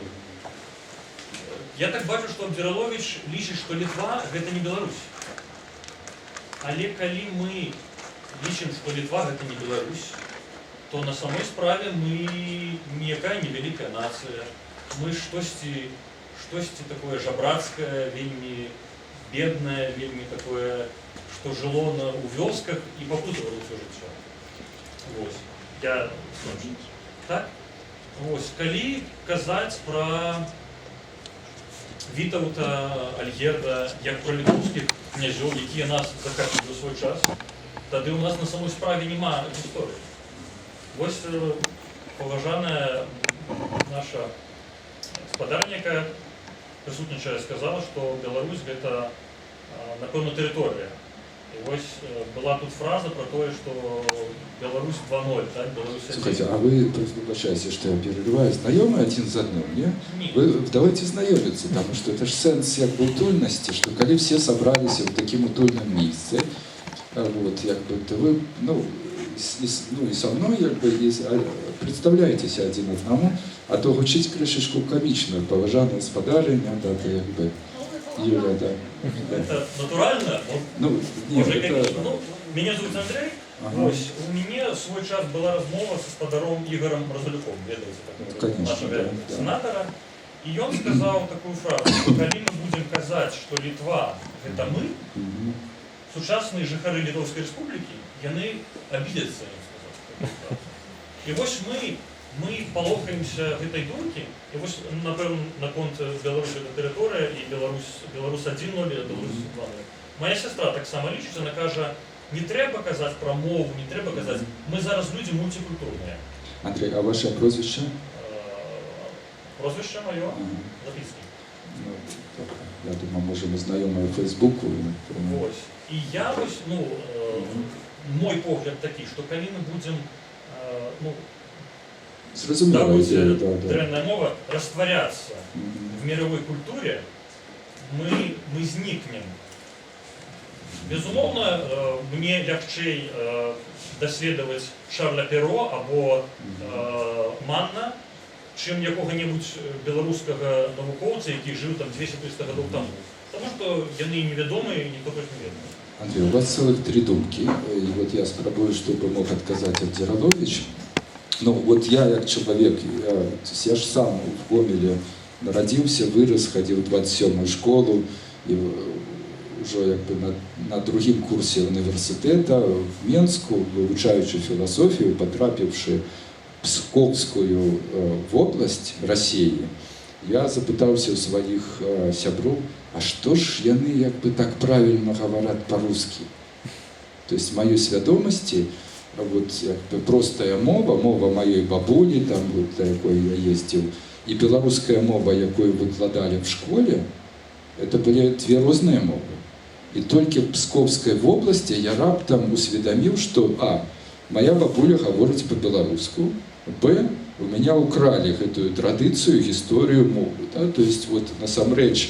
Я так бачу, што Абдзіраловіч лічыць, што Літва — гэта не Беларусь. Але калі мы лічым, што Літва — гэта не Беларусь, то на самой справе мы ніякая невялікая нацыя. Мы штосьці такое жабрацкае, вельмі беднае, вельмі такое, што жыло у вёсках і пакутавала ўсё жыццё. Вось. Я скончу. Так? Вось, калі казаць пра Вітаўта, Альгерда, як пра літоўскіх князёў, якія нас захапілі ў свой час, тады ў нас на самой справе няма гісторыі. Вось паважаная наша спадарня, якая прысутнічае, сказала, што Беларусь — гэта, напэўна, тэрыторыя. І вось была тут фраза пра тое, што Беларусь 2.0, так? Беларусь 1. Слухайце, а вы, выбачайце, што я перабіваю, знаёмы адзін з адным, не? Не. Вы давайце знаёміцца, потому что это ж сэнс як бы утульнасці, што калі ўсе сабраліся ў такім утульным месцы, вот, як бы, то вы, ну, ну, і са мной, як бы, і, прадстаўляецеся адзін аднаму, а то гучыць крышачку камічна: «Паважаная спадарыня», да, то як бы, Юля, да. Гэта натуральна, Ну, не, можа, это. камічна. Ну, мяне завуць Андрэй. Вось, у мяне ў свой час была размова са спадаром Ігарам Разалюком, ведаеце, такога Конечно, нашага да. сенатара. І ён сказаў такую фразу, што калі мы будзем казаць, што Літва — гэта мы, сучасныя жыхары Літоўскай Рэспублікі, яны обидятся, ён сказаў такую фразу. І вось мы палохаемся гэтай думкі, і вось, напэўна, наконт Беларусь — гэта тэрыторыя і Беларусь 1.0 і Беларусь 2.0. Моя сестра таксама лічыць, она кажа: не трэба казаць пра мову, не трэба казаць, мы зараз людзі мультикультурныя. Андрэй, а ваша прозвішча? Прозвішча маё Запіскі. Ну, добра. Я думаю, можа, мы знаёмыя ў Фэйсбуку. Вось. І я вось, ну, мой погляд такі, што калі мы будзем, ну, Зразумела даруйце, ідэя, да. дрэнная мова, растворяться в мировой культуре, мы знікнем. Безумоўна, мне лягчэй даследаваць Шарля Перо або Манна, чым якога-небудзь беларускага навукоўца, які жыў там 200-300 гадоў таму. Таму што яны невядомыя, ніхто пра іх не ведае. Андрэй, у вас целых тры думкі. І вот я спрабую, чтобы мог адказаць Абдзіраловіч. Ну, вот я, як чалавек, то есть я ж сам в Гомеле нарадзіўся, вырас, хадзіў у 27-ю школу, і ўжо як бы на другім курсе універсітэта в Менску, вывучаючы філасофію, патрапіўшы в Пскоўскую вобласць Расіі, я запытаўся ў сваіх сяброў: а што ж яны як бы так правильно говорят по-русски? То есть в маёй свядомасці вот, як бы, простая мова, мова маёй бабулі, там, вот, да якой я ездзіў, і беларуская мова, якую выкладалі в школе, это былі две розныя мовы. І толькі в Пскоўскай вобласці я раптам усведаміў, што А. Моя бабуля гаворыць по-беларуску, Б. У меня украли гэтую традыцыю, гісторыю, мову. Да? То есть вот насамрэч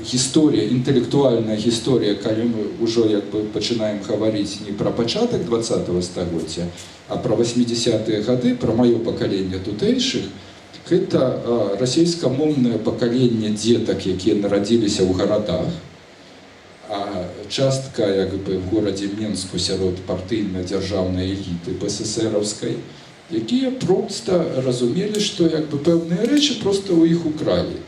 гісторыя, інтэлектуальная гісторыя, калі мы ўжо як бы пачынаем гаварыць не пра пачатак 20 стагоддзя, а пра 80-е гады, пра маё пакаленне тутэйшых, гэта расійскамоўнае пакаленне дзетак, якія нарадзіліся ў гарадах, а частка як бы в горадзе Менску сярод партыйна-дзяржаўнай эліты БССРаўскай, якія проста разумелі, што як бы пэўныя рэчы проста ў іх укралі.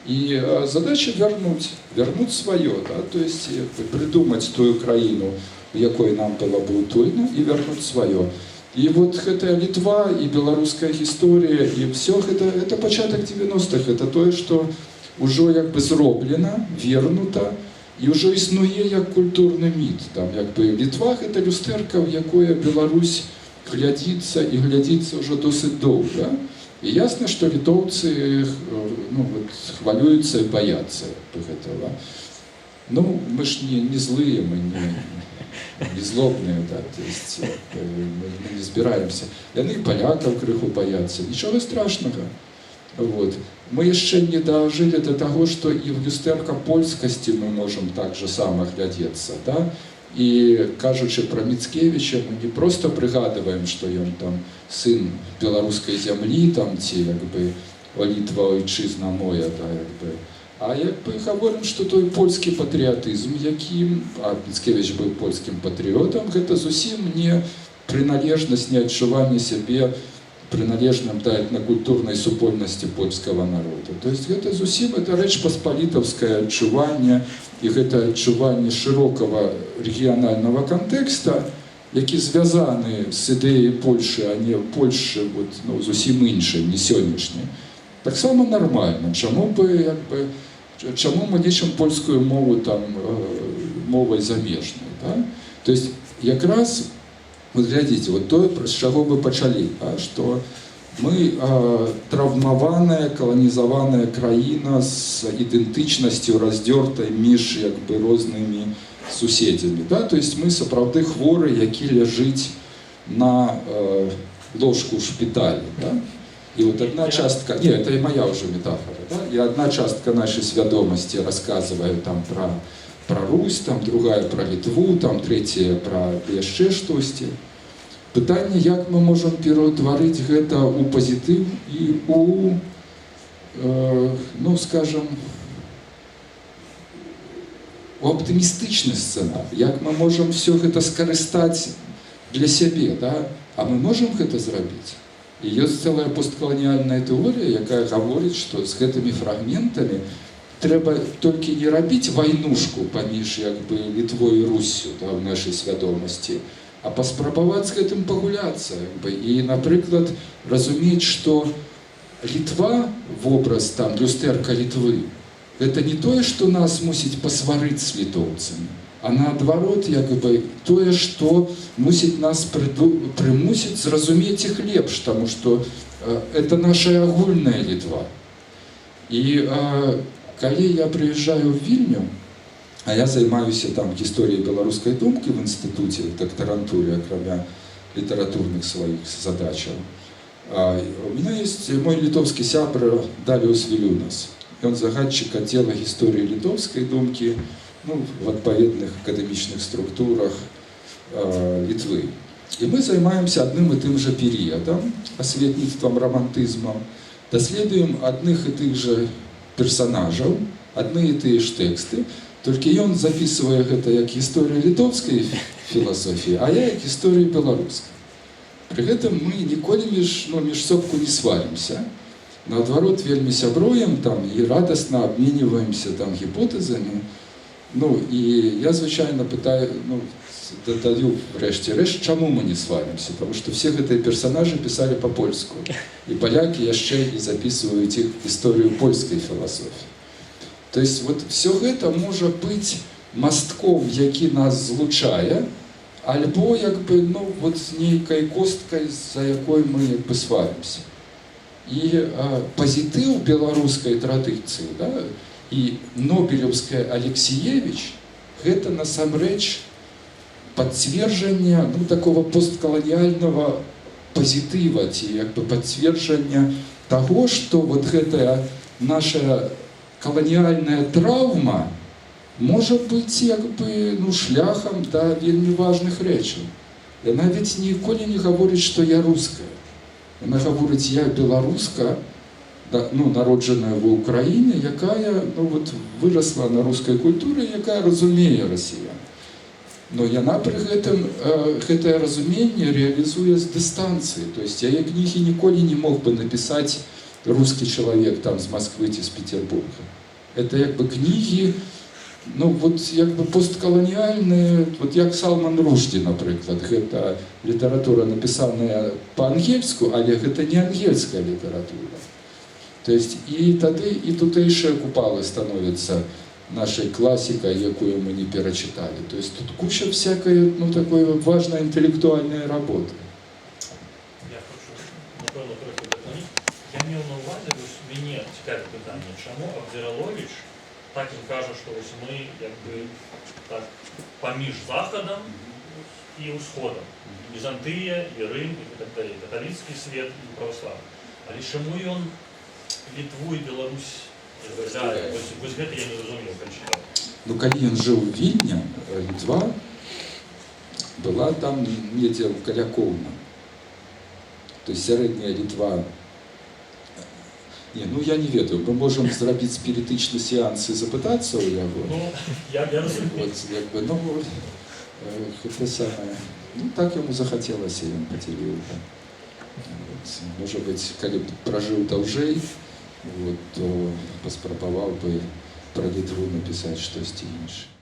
І задача вярнуць сваё, да? То есть як бы прыдумаць тую краіну, у якой нам было бы утульна, і вярнуць сваё. І вот гэтая Літва і беларуская гісторыя і ўсё гэта, это пачатак 90-х, это тое, што ўжо як бы зроблена, вернута і ўжо існуе як культурны міт. Там як бы Літва — гэта люстэрка, ў якое Беларусь глядзіцца і глядзіцца ўжо досыць доўга. І ясна, што літоўцы, ну, вот, хвалююцца і баяцца гэтага. Ну, мы ж не злыя, мы не злобныя, да, то есть мы не збіраемся. Яны палякаў крыху баяцца, нічога страшнага. Вот. Мы яшчэ не дажылі до таго, што і в люстэрка польскасці мы можам так жа сама глядзецца. Да? І кажучы пра Міцкевіча, мы не проста прыгадваем, што ён там сын беларускай зямлі там ці як бы «О, Літва, ойчызна моя», да, як бы, а як бы гаворым, што той польскі патрыятызм, якім, а Міцкевіч быў польскім патрыётам, гэта зусім не прыналежнасць, не адчуванне сябе прыналежным да этнакультурнай супольнасці польскага народа. То есть гэта зусім, это рэч паспалітаўскае адчуванне, і гэта адчуванне шырокага рэгіянальнага кантэкста, які звязаны з ідэяй Польшы, а не Польшы вот, ну, зусім іншай, не сённяшняй. Таксама нармальна. Чаму бы, як бы, чаму мы лічым польскую мову там мовай замежнай, да? То есть якраз вот глядзіце, вот тое, з чаго вы пачалі, да, што мы травмаваная, каланізаваная краіна з ідэнтычнасцю, раздзёртай між як бы рознымі суседзямі. Да? То есть мы сапраўды хворы, які ляжыць на ложку ў шпіталі. Да? І вот одна частка, не, это и моя уже метафора, да? І одна частка нашай свядомасці расказвае там пра Русь, там другая пра Літву, там третья пра яшчэ штосьці. Пытанне, як мы можам пераўтварыць гэта ў пазітыў і у, ну, скажем, у аптымістычны сцэнар, як мы можам все гэта скарыстаць для сябе, да? А мы можам гэта зрабіць. І ёсць цэлая посткаланіяльная тэорія, якая гаворыць, што з гэтымі фрагментамі трэба толькі не рабіць вайнушку паміж як бы Літвой і Руссю, да, ў нашай свядомасці, а паспрабаваць з гэтым пагуляцца, як бы, і, напрыклад, разумець, што Літва, вобраз там люстэрка Літвы, гэта не тое, што нас мусіць пасварыць з літоўцамі, а наадварот, як бы тое, што мусіць нас прымусіць зразумець іх лепш, таму што это наша агульная Літва. І калі я прыязджаю ў Вільню, а я займаюся там гісторыяй беларускай думкі в інстытуце, в дактарантуре, акрамя літаратурных сваіх задачаў, у меня есть мой літоўскі сябра Даліус Вілюнас. Ён загадчык аддзела гісторыі літоўскай думкі, ну, в адпаведных акадэмічных структурах Літвы. І мы займаемся адным і тым жа перыядам, асветніцтвам, рамантызмам, даследуем адных і тых жа персанажаў, адны і тыя ж тэксты, толькі ён записывае гэта як гісторыю літоўскай філасофіі, а я як гісторыю беларускай. Пры гэтым мы ніколі ну, між собку не сварымся. Наадварот, вельмі сябруем там і радасна абменьваемся там гіпотэзамі. Ну і я звычайна пытаю, ну, дадаю врэшце рэшт, чаму мы не сварымся, потому что все гэтыя персонажы пісалі па-польску. І палякі яшчэ і записываюць іх гісторыю польскай філасофіі. То есть вот все гэта можа быць мастком, які нас злучае, альбо як бы, ну, вот нейкай косткай, за якой мы як бы сварымся. І пазітыў беларускай традыцыі, да, і нобелеўская Алексіевіч — гэта насамрэч пацверджанне, ну, такого посткаланіяльнага пазітыва ці як бы пацверджання таго, што вот гэтая наша каланіяльная траўма можа быць як бы, ну, шляхам да вельмі важных рэчаў. Яна ведь ніколі не гаворыць, што я руская. Яна гаворыць: «Я беларуска, да, ну, народжаная ва Ўкраіне, якая, ну, вот, вырасла на рускай культуры, якая разумее расіян». Но яна пры гэтым гэтае разуменне рэалізуе з дыстанцыі. То есть яе кнігі ніколі не мог бы напісаць рускі чалавек там з Москвы ці з Петербурга. Это як бы кнігі, ну, вот, як бы посткаланіяльныя, вот як Салман Рушді, напрыклад, гэта літаратура, напісаная па-ангельску, але гэта не ангельская літаратура. То есть і тады і «Тутэйшыя купалы» становятся нашай класікай, якую мы не перачыталі. То есть тут куча всякой, ну, такой важной интеллектуальной работы. Я хочу, напэўна, трохі дапланіць. Я меў на ўвазе, вось мяне цікавіць пытанне, чаму Абдзіраловіч так ён кажа, што вось мы як бы так паміж Захадам і Усходам. Візантыя і Рым і так далей, каталіцкі свет і праваслаўны. Але чаму ён Літву і Беларусь разглядае? Вось гэта я не зразумеў, калі чытаў. Ну, калі ён жыў у Вільні, Літва была там недзе каля Коўна. То есть сярэдняя Літва. Не, ну я не ведаю, мы можам зрабіць спірытычны сеанс і запытацца ў яго. Ну, я разумею. Вот, як бы, ну, гэта самае. Ну, так яму захацелася, ён падзяліў. Да. Вот. Можа быць, калі б пражыў даўжэй, вот, то паспрабаваў бы пра Літву напісаць штосьці іншае.